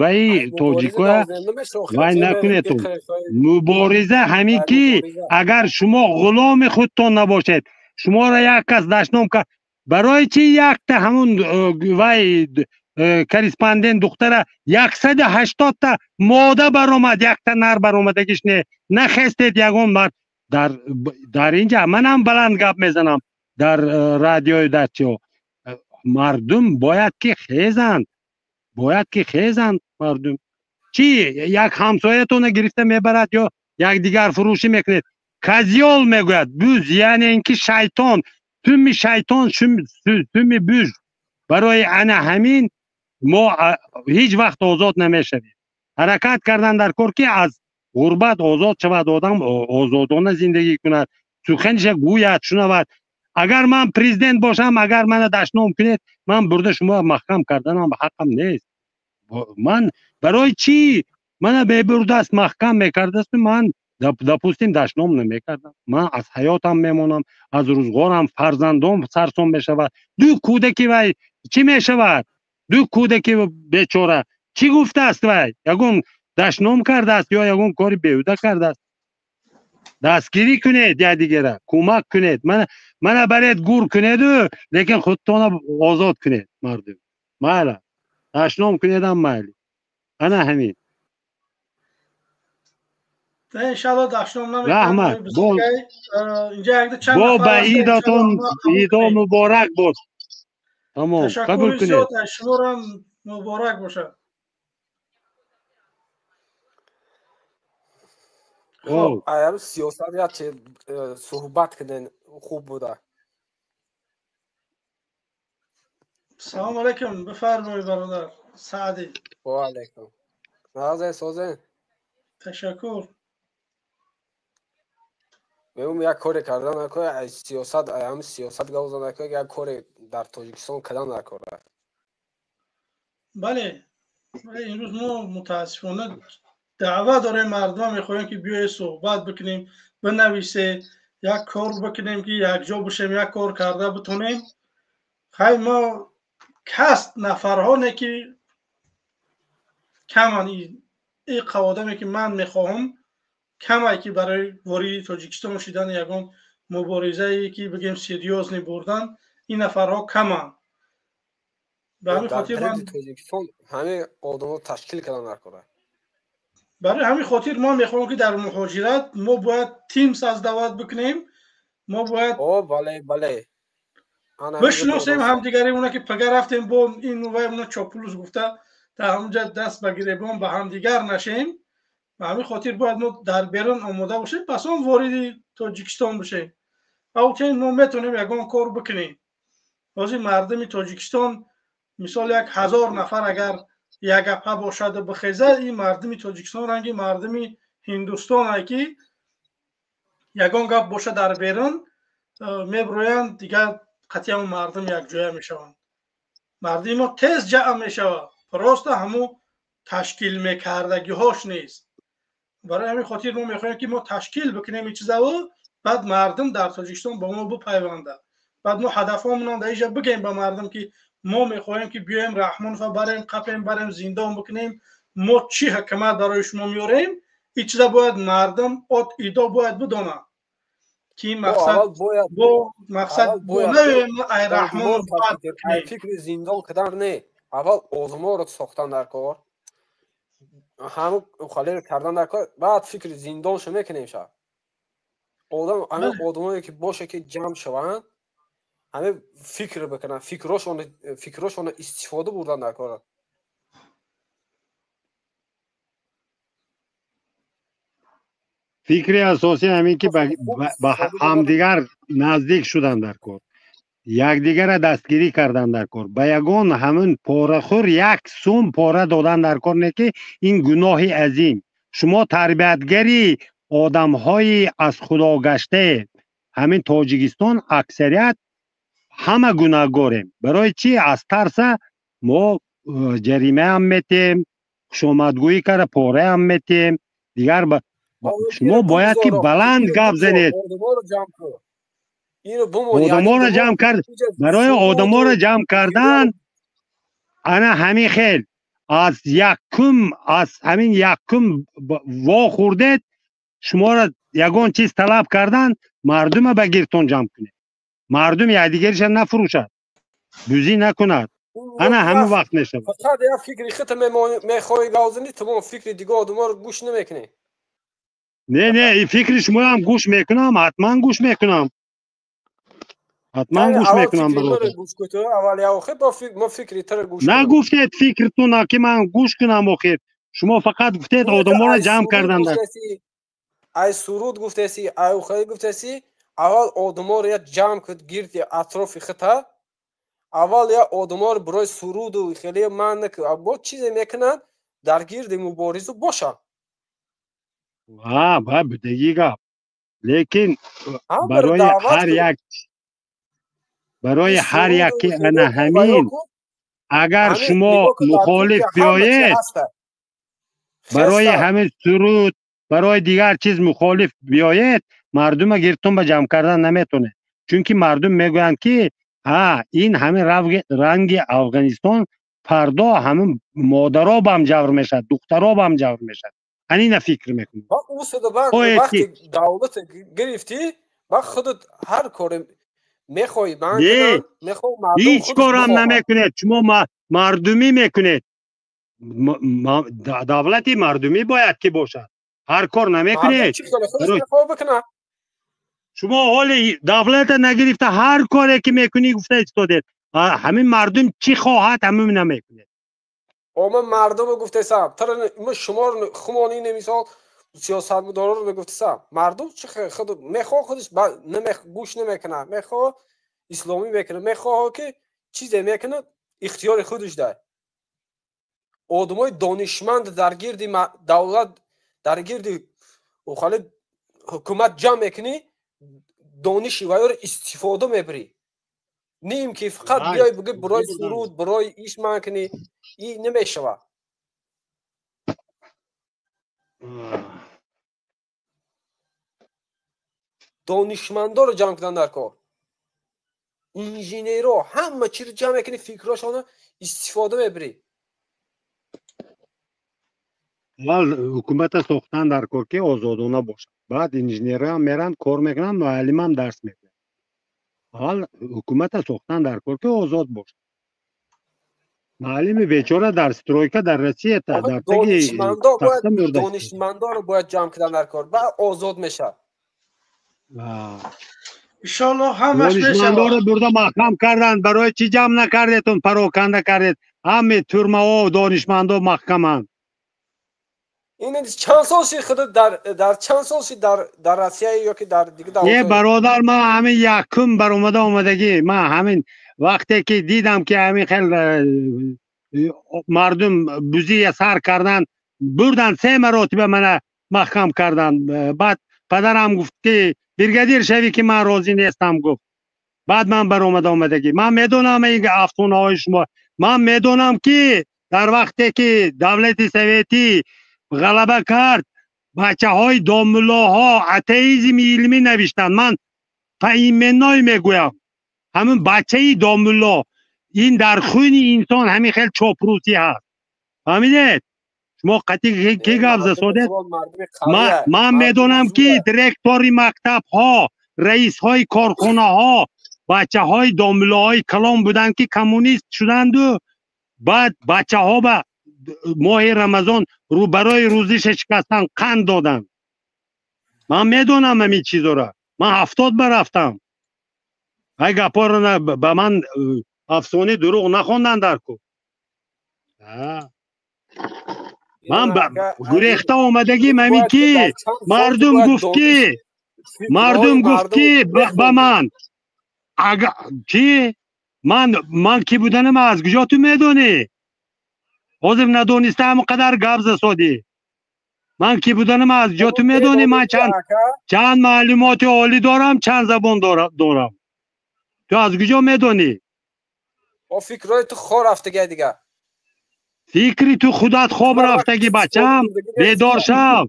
ваи тоҷикоя вай накунед. Мубориза ҳамин ки агар шумо ғуломи худтон набошед, шуморо як кас дашном кард, барои чи якта ҳамун вай корреспондент духтара 180та мода баромад, якта нар баромадагиш не, нахестед ягон мард дар инҷа. Манам баланд гап мезанам дар радиои дачиҳо. Мардум бояд ки хезанд, бояд ки хезанд мардум. Чи як ҳамсоятона гирифта мебарад ё якдигар фурӯшӣ мекунед? Козёл мегӯяд, буз, яъне ин ки шайтон, туми шайтон, туми буз. Барои ана ҳамин мо ҳеҷ вақт озод намешавем. Ҳаракат кардан дар кор, ки аз ғурбат озод шавад, одам озодона зиндагӣ кунад, суханиша гӯяд, шунавад. Агар ман президент бошам, агар мана дашном кунед, ман бурда шумо маҳкам карданам ҳаққам нест. Ман барои чӣ мана бебурдаст маҳкам мекардасту ман допустим дашном намекардам. Ман аз ҳаётам мемонам, аз рӯзғорам, фарзандом сарсон мешавад. Ду кӯдаки вай чӣ мешавад? Ду кӯдаки бечора чӣ гуфтааст вай? Ягон дашном кардааст ё ягон кори беҳуда кардааст? Дастгирӣ кунед якдигара, кӯмак кунед. Мана баред гур кунеду, лекин худтона озод кунед мардум. Майла, дашном кунедам майли. Ана ҳамин. Иншалло дашном намекунад. Раҳмат. Инҷа якду чанд бо ба идотон идо муборак бод. Тамом, қабул кунед. Шуморам муборак бошад. Аям сиёсат як чи суҳбат кунен. хуб буда. Салом алейкум, бифармоед бародар Саъдӣ. Ва алейкум. Нағзе созен? Ташаккур. Мегӯм як коре кардан накор, аз сиёсат, ҳам сиёсат гап задан накор, як коре дар Тоҷикистон кардан накор. Бале, имрӯз мо мутаассифона даъва дорем, мардум мехоҳем ки биёед суҳбат бикунем, бинависе, як кор бикунем ки якҷо бошем, як кор карда битонем. Хай мо кас нафарҳоне ки каман, ин одаме ки ман мехоҳам камай ки барои вориди Тоҷикистон шудан ягон муборизае ки бигем серьёзный бурдан, ин нафарҳо каманд. Ба ҳамин хотир Тоҷикистон ҳамин одамо ташкил кардан даркора. Барои ҳамин хотир мо мехоҳем ки дар муҳоҷират мо бояд тим создавать бикунем, мо бояд бале бале бишносем ҳамдигаримона ки пага рафтем бо ин вай уна чопулус гуфта та ҳамунҷа даст ба гиребон ба ҳамдигар нашем. Ба ҳамин хотир бояд мо дар берун омода бошем, пас он вориди Тоҷикистон бошем. Ва мо метавонем ягон кор бикунем. Ҳозир мардуми Тоҷикистон мисол 1000 нафар агар ягапа бошаду бихезад, ин мардуми Тоҷикистон ранги мардуми Ҳиндустон ай ки ягон гап бошад дар берун меброянд, дигар қатъиян мардум якҷоя мешаванд. Мардуми мо тез ҷамъ мешавад, просто ҳамун ташкил мекардагиҳош нест. Барои ҳамин хотир мо мехоҳем ки мо ташкил бикунем ин чизаро, баъд мардум дар Тоҷикистон ба мо бипайвандад. Баъд мо ҳадафҳомонам дар инҷа бигӯем ба мардум ки мо мехоҳем ки биёем Раҳмонова барем, қапем барем, зиндон бикунем, мо чӣ ҳукумат барои шумо меорем. Ин чиза бояд мардум от идо бояд бидонад ки мақсад бо мақсад ай Раҳмонов фикри зиндон кардан не, аввал озморо сохтан дар кор, ҳамун халер кардан дар кор, баъд фикри зиндоншо мекунем. Ша одам ҳамин одамое ки боша ки ҷамъ шаванд, ҳамин фикр бикунанд, фикрошонро истифода бурдан дар кор. Фикри асосӣ ҳамин ки ба ҳамдигар наздик шудан дар кор, якдигарро дастгирӣ кардан дар кор, ба ягон ҳамин порахӯр як сум пора додан дар кор не, ки ин гуноҳи азим. Шумо тарбиятгари одамҳои аз худо гаштаед. Ҳамин Тоҷикистон аксарият ҳама гунаҳгорем. Барои чӣ? Аз тарса мо ҷаримаам метем, хушомадгӯӣ карда пораам метем. Дигар шумо бояд ки баланд гап занед. Одаморо ҷамъ кард, барои одаморо ҷамъ кардан ана ҳамин хел аз якум, аз ҳамин якум вохӯрдед, шуморо ягон чиз талаб кардан, мардума ба гирдтон ҷамъ кунед. Мардум якдигариша нафурӯшад, бузӣ накунад. Ана ҳамин вақт мешавад. Фақат як фикри худта мехоҳӣ гап занӣ, тамом фикри дигар одаморо гӯш намекунӣ. Не, не, фикри шумоам гӯш мекунам, ҳатман гӯш мекунам. Ҳатман гӯш мекунам, бародар. Нагуфтед фикртуна ки ман гӯш кунам охир. Шумо фақат гуфтед одаморо ҷамъ кардан. Ай суруд гуфтеси, ай ухаи гуфтеси, аввал одаморо як ҷамъ куд гирди атрофи худта. Аввал як одаморо барои суруду хеле ман накун, бо чизе мекунанд дар гирди муборизу бошанд. Ҳа, ба будагӣ гап. Лекин барои ҳар як, барои ҳар як ки ана ҳамин агар шумо мухолиф биёед, барои ҳамин суруд, барои дигар чиз мухолиф биёед, мардума гирдтон ба ҷамъ кардан наметавонед. Чунки мардум мегӯянд ки ҳа, ин ҳамин ранги Афғонистон фардо ҳамин модаро бам ҷавр мешавад, духтаро бам ҷавр мешавад. Ҳамина фикр мекунам. Вақти давлат гирифтӣ, ба худат ҳар коре мехоҳӣ ман кунам, мехоҳам мардум ҳеҷ корам намекунед. Шумо мардумӣ мекунед. Давлати мардумӣ бояд ки бошад. Ҳар кор намекунед. Шумо ҳоли давлата нагирифта ҳар коре ки мекунӣ гуфта истодед. Ҳамин мардум чӣ хоҳад ҳамин намекунед. Ман мардумро гуфтесам, шуморо хумон ин мисол Сиёсатмадорро мегуфтасам, мардум чи худ мехоҳ, худаш гӯш намекунад, мехоҳ исломӣ мекунад, мехоҳ ки чизе мекунад, ихтиёри худаш дар. Одамои донишманд дар гирди давлат, дар гирди хали ҳукумат ҷамъ мекунӣ, дониши вайёро истифода мебарӣ. Ним ки фақат биёй бигӯ барои суруд, барои иш ман кунӣ, и намешавад. Донишмандоро ҷамъ кардан дар кор, инженерро, ҳама чиро ҷамъ мекунӣ, фикрошонро истифода мебарӣ. Аввал ҳукумата сохтан дар кор, ки озодона бошад. Баъд инженерам меранд, кор мекунанд, муаллимам дарс медиҳад. Аввал ҳукумата сохтан дар кор, ки озод бошад. Муаллими бечора дар стройка дар Россия дар таги донишмандоро бояд ҷамъ кардан дар кор, баъд озод мешавад. Иншоаллоҳ ҳамаш мешавад. Донишмандоро бурда маҳкам карданд. Барои чӣ ҷамъ накардетон, пароканда кардед? Ҳаме тюрмаҳо донишмандо маҳкаманд. Ин чанд сол шид худ дар чанд сол шид дар Россия ё ки дар дигар давлатҳо? Не бародар, ман ҳамин якум баромада омадагӣ, ман ҳамин вақте ки дидам ки ҳамин хел мардум бузия сар кардан, бурдан се маротиба мана маҳкам кардан. Баъд падарам гуфт ки бригадир шавӣ, ки ман розӣ нестам, гуфт. Баъд ман баромада омадагӣ. Ман медонам ин афсонаҳои шумо. Ман медонам ки дар вақте ки давлати советӣ ғалаба кард, бачаҳои домуллоҳо атеизми илмӣ навиштанд. Ман поименной мегӯям, ҳамин бачаи домулло, ин дар хуни инсон ҳамин хел чопрусӣ ҳаст. Фаҳмидед? Шумо қатъи ки гап засодед? Ман медонам ки директори мактабҳо, раисҳои корхонаҳо бачаҳои домуллоҳои калон буданд, ки коммунист шуданду баъд бачаҳо ба моҳи Рамазон барои рӯзиша шикастан қанд доданд. Ман медонам ҳамин чизоро. Ман 70 ба рафтам. Ай гапҳоро ба ман афсонаи дурӯғ нахонданд дар ку. Ман гурехта омадагим ҳамин ки мардум гуфт ки, мардум гуфт ки ба ман чӣ? Ман ки буданам аз куҷо ту медонӣ? Ҳозир надониста ҳамон қадар гап засодӣ. Ман ки буданам аз ҷо ту медонӣ? Ман чанд маълумоти олӣ дорам, чанд забон дорам. Ту аз куҷо медонӣ? О фикрҳои ту хоб рафтагӣ дигар. Фикри ту худат хоб рафтагӣ, бачам. Бедор шав,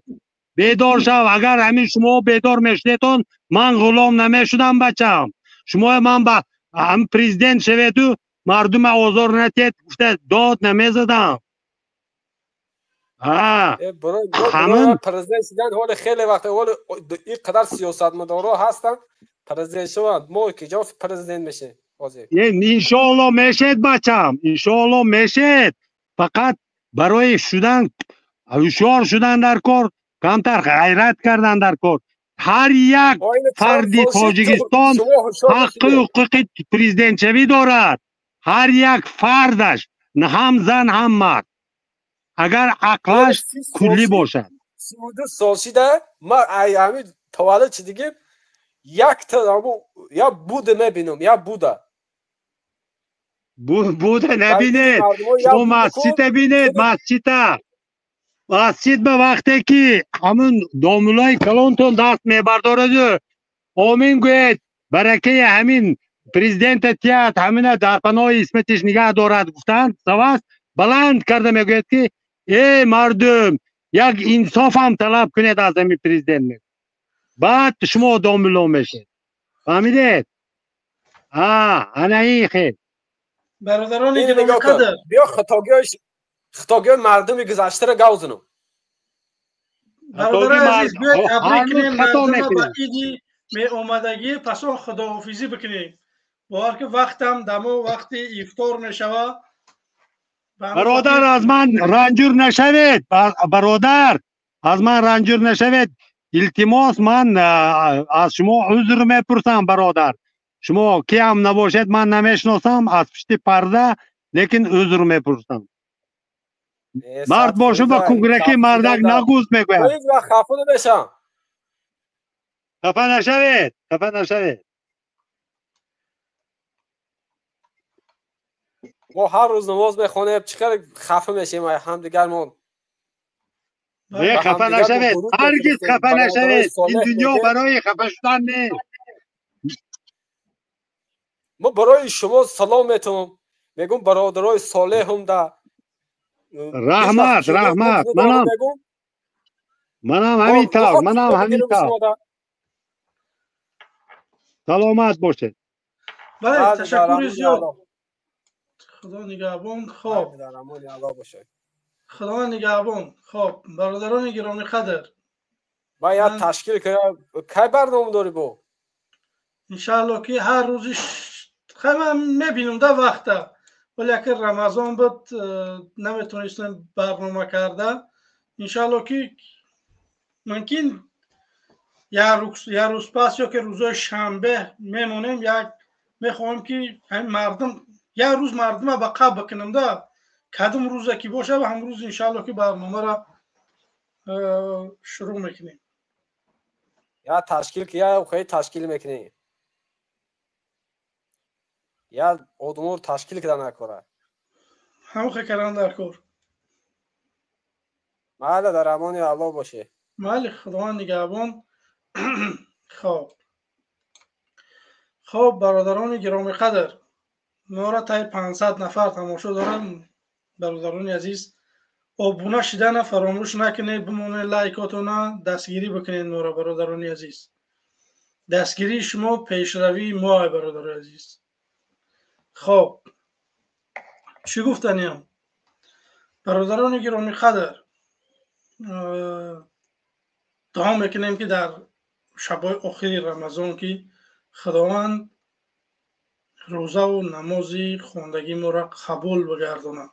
бедор шав. Агар ҳамин шумо бедор мешудетон, ман ғулом намешудам, бачам. Шумо ман ба ҳам президент шавету мардума озор натиҳед гуфта дод намезадам. Ҳамин президент шудан ҳоли хеле вақт, ҳоли ин қадар сиёсатмадорҳо ҳастанд, президент шаванд. Мо ки ҷо президент мешем ҳозир? Иншоаллоҳ мешед, бачам, иншоаллоҳ мешед. Фақат барои шудан, ҳушёр шудан дар кор, камтар ғайрат кардан дар кор. Ҳар як фарди Тоҷикистон ҳаққи ҳуқуқи президентшавӣ дорад. Ҳар як фардаш, ҳам зан ҳам мард, агар ақлаш куллӣ бошад. 32 сол шида ман ҳамин таваллуд шидагим, якта я буда мебинам, я буда. Буда набинед, шумо масҷида бинед, масҷида. Масҷид ба вақте ки ҳамун домуллои калонтон даст мебардораду омин гӯед, баракаи ҳамин президента тият, ҳамина дар паноҳи исматиш нигаҳ дорад гуфтанд, савас баланд карда мегӯяд ки эй мардум, як инсофам талаб кунед аз ҳамин президент. Баъд шумо домулло мешед. Фаҳмидед? Ана ин хел. Бародарони гиромиқадр, биё хатогиҳои мардуми гузаштаро гап занам. Бародарони азиз, биёед табрик кунем мардума ба иди меомадагӣ, пас он худоҳофизӣ бикунем. Бовар ки вақтам дамо вақти ифтор мешавад. Бародар, аз ман ранҷур нашавед, бародар, аз ман ранҷур нашавед. Илтимос, ман аз шумо узр мепурсам, бародар. Шумо ки ҳам набошед, ман намешиносам, аз пушти парда, лекин узр мепурсам. Мард бошам ба кӯграки мардак нагуз мегӯям. Ҳеҷ вақт хафа намешам. Хафа нашавед, хафа нашавед. Мо ҳар рӯз намоз мехонем, чӣ қадар хафа мешем ҳамдигармон. Не, хафа нашавед, ҳаргиз хафа нашавед. Ин дунё барои хафа шудан нест. Мо барои шумо салом метавам. Мегӯм бародарои солеҳум да. Раҳмат, раҳмат. Манам ҳамин тавр, манам ҳамин тавр. Саломат бошед. Бале, ташаккури зиёд. Худо нигаҳбон. Хоб. Худо нигаҳбон. Хоб, бародарони гиромӣ қадр. Бояд ташкил кунем. Кай барнома дорӣ бо? Иншаалло ки ҳар рӯзи хай ман мебинам да вақта. Вале агар Рамазон буд наметонистем барнома карда. Иншаалло ки мумкин як рӯз пас ё ки рӯзои шанбе мемонем, як мехоҳем ки ҳамин мардум як рӯз мардума ба қаб бикунем да. Кадом рӯзе ки боша ва ҳам рӯз иншаалло ки барномаро шурӯъ мекунем. Я ташкил ки я хеле ташкил мекунем. Я одаморо ташкил кардан накора. Ҳамхе кардан дар кор. Майли, дар амони Аллоҳ боше. Майли, Худованд нигаҳбон. Хоб. Хоб, бародарони гиромӣ қадр, моро таи 500 нафар тамошо дорам. Бародарони азиз, обуна шидана фаромӯш накунед, бимонед лайкотона, дастгирӣ бикунед моро, бародарони азиз. Дастгирии шумо пешравии мо, бародарони азиз. Хоб, чӣ гуфтаниям? Бародарони гиромӣ қадр, дуо мекунем ки дар шабҳои охири Рамазон ки Худованд рӯзаву намози хондагии моро қабул бигардонад,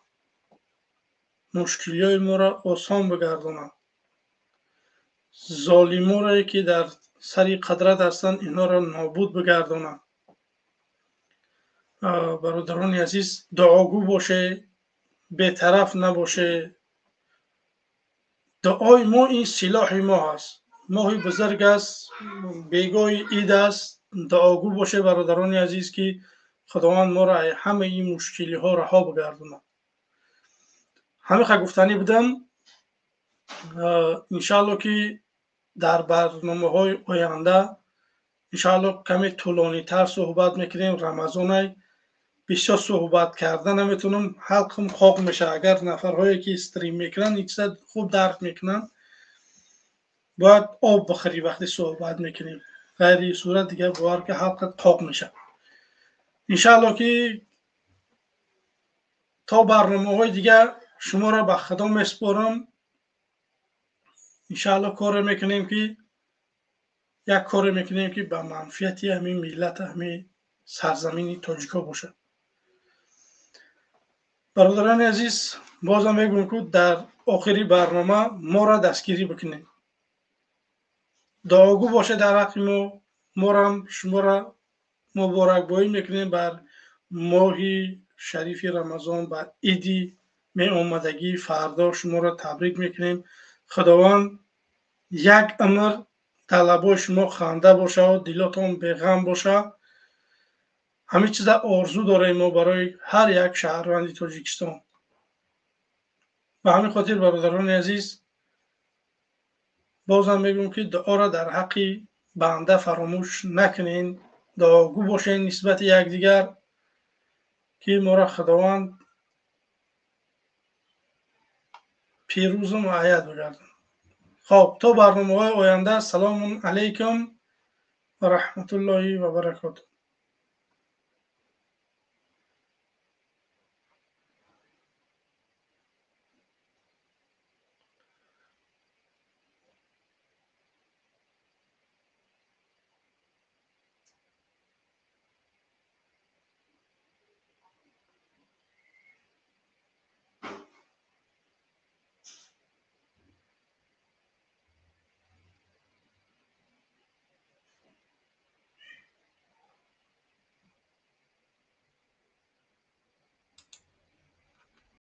мушкилиҳои моро осон бигардонад, золиморе ки дар сари қадрат ҳастанд инҳоро нобуд бигардонад. Бародарони азиз, дуогӯ боше, бетараф набоше. Дуои мо ин силоҳи мо ҳаст. Моҳи бузург аст, бегоҳи ид аст. Дуогӯ боше бародарони азиз ки Худованд моро аз ҳамаи ин мушкилиҳо раҳо бигардонад. Ҳамиха гуфтанӣ будам. Иншаалло ки дар барномаҳои оянда иншаалло каме тӯлонитар суҳбат мекунем. Рамазонай бисёр суҳбат карда наметавонам, ҳалқам қоқ мешавад. Агар нафарҳое ки стрим мекунанд ин чиза хуб дарк мекунанд, бояд об бихӯрӣ вақте суҳбат мекунем. Ғайри ин сурат дигар бовар ки ҳалқат қоқ мешавад. Иншаалло ки то барномаҳои дигар шуморо ба Худо месупорам. Иншаалло коре мекунем ки як коре мекунем ки ба манфиати ҳамин миллат, ҳамин сарзамини тоҷико бошад. Бародарони азиз, бозам мегӯям ки дар охири барнома моро дастгирӣ бикунед. Дуогӯ бошед дар ҳаққи мо. Морам шуморо муборакбоӣ мекунем бар моҳи шарифи Рамазон, бар иди меомадагӣ. Фардо шуморо табрик мекунем. Худованд як умр дар лабои шумо ханда бошад, дилотон беғам бошад. Ҳамин чиза орзу дорем мо барои ҳар як шаҳрванди Тоҷикистон. Ба ҳамин хотир бародарони азиз, бозам мегӯям ки дуоро дар ҳаққи банда фаромӯш накунед, дуогӯ бошед нисбати якдигар ки моро Худованд пирӯзу муайяд бигардонад. Хоб, то барномаҳои оянда, салому алайкум ва раҳматуллоҳи ва баракотуҳ.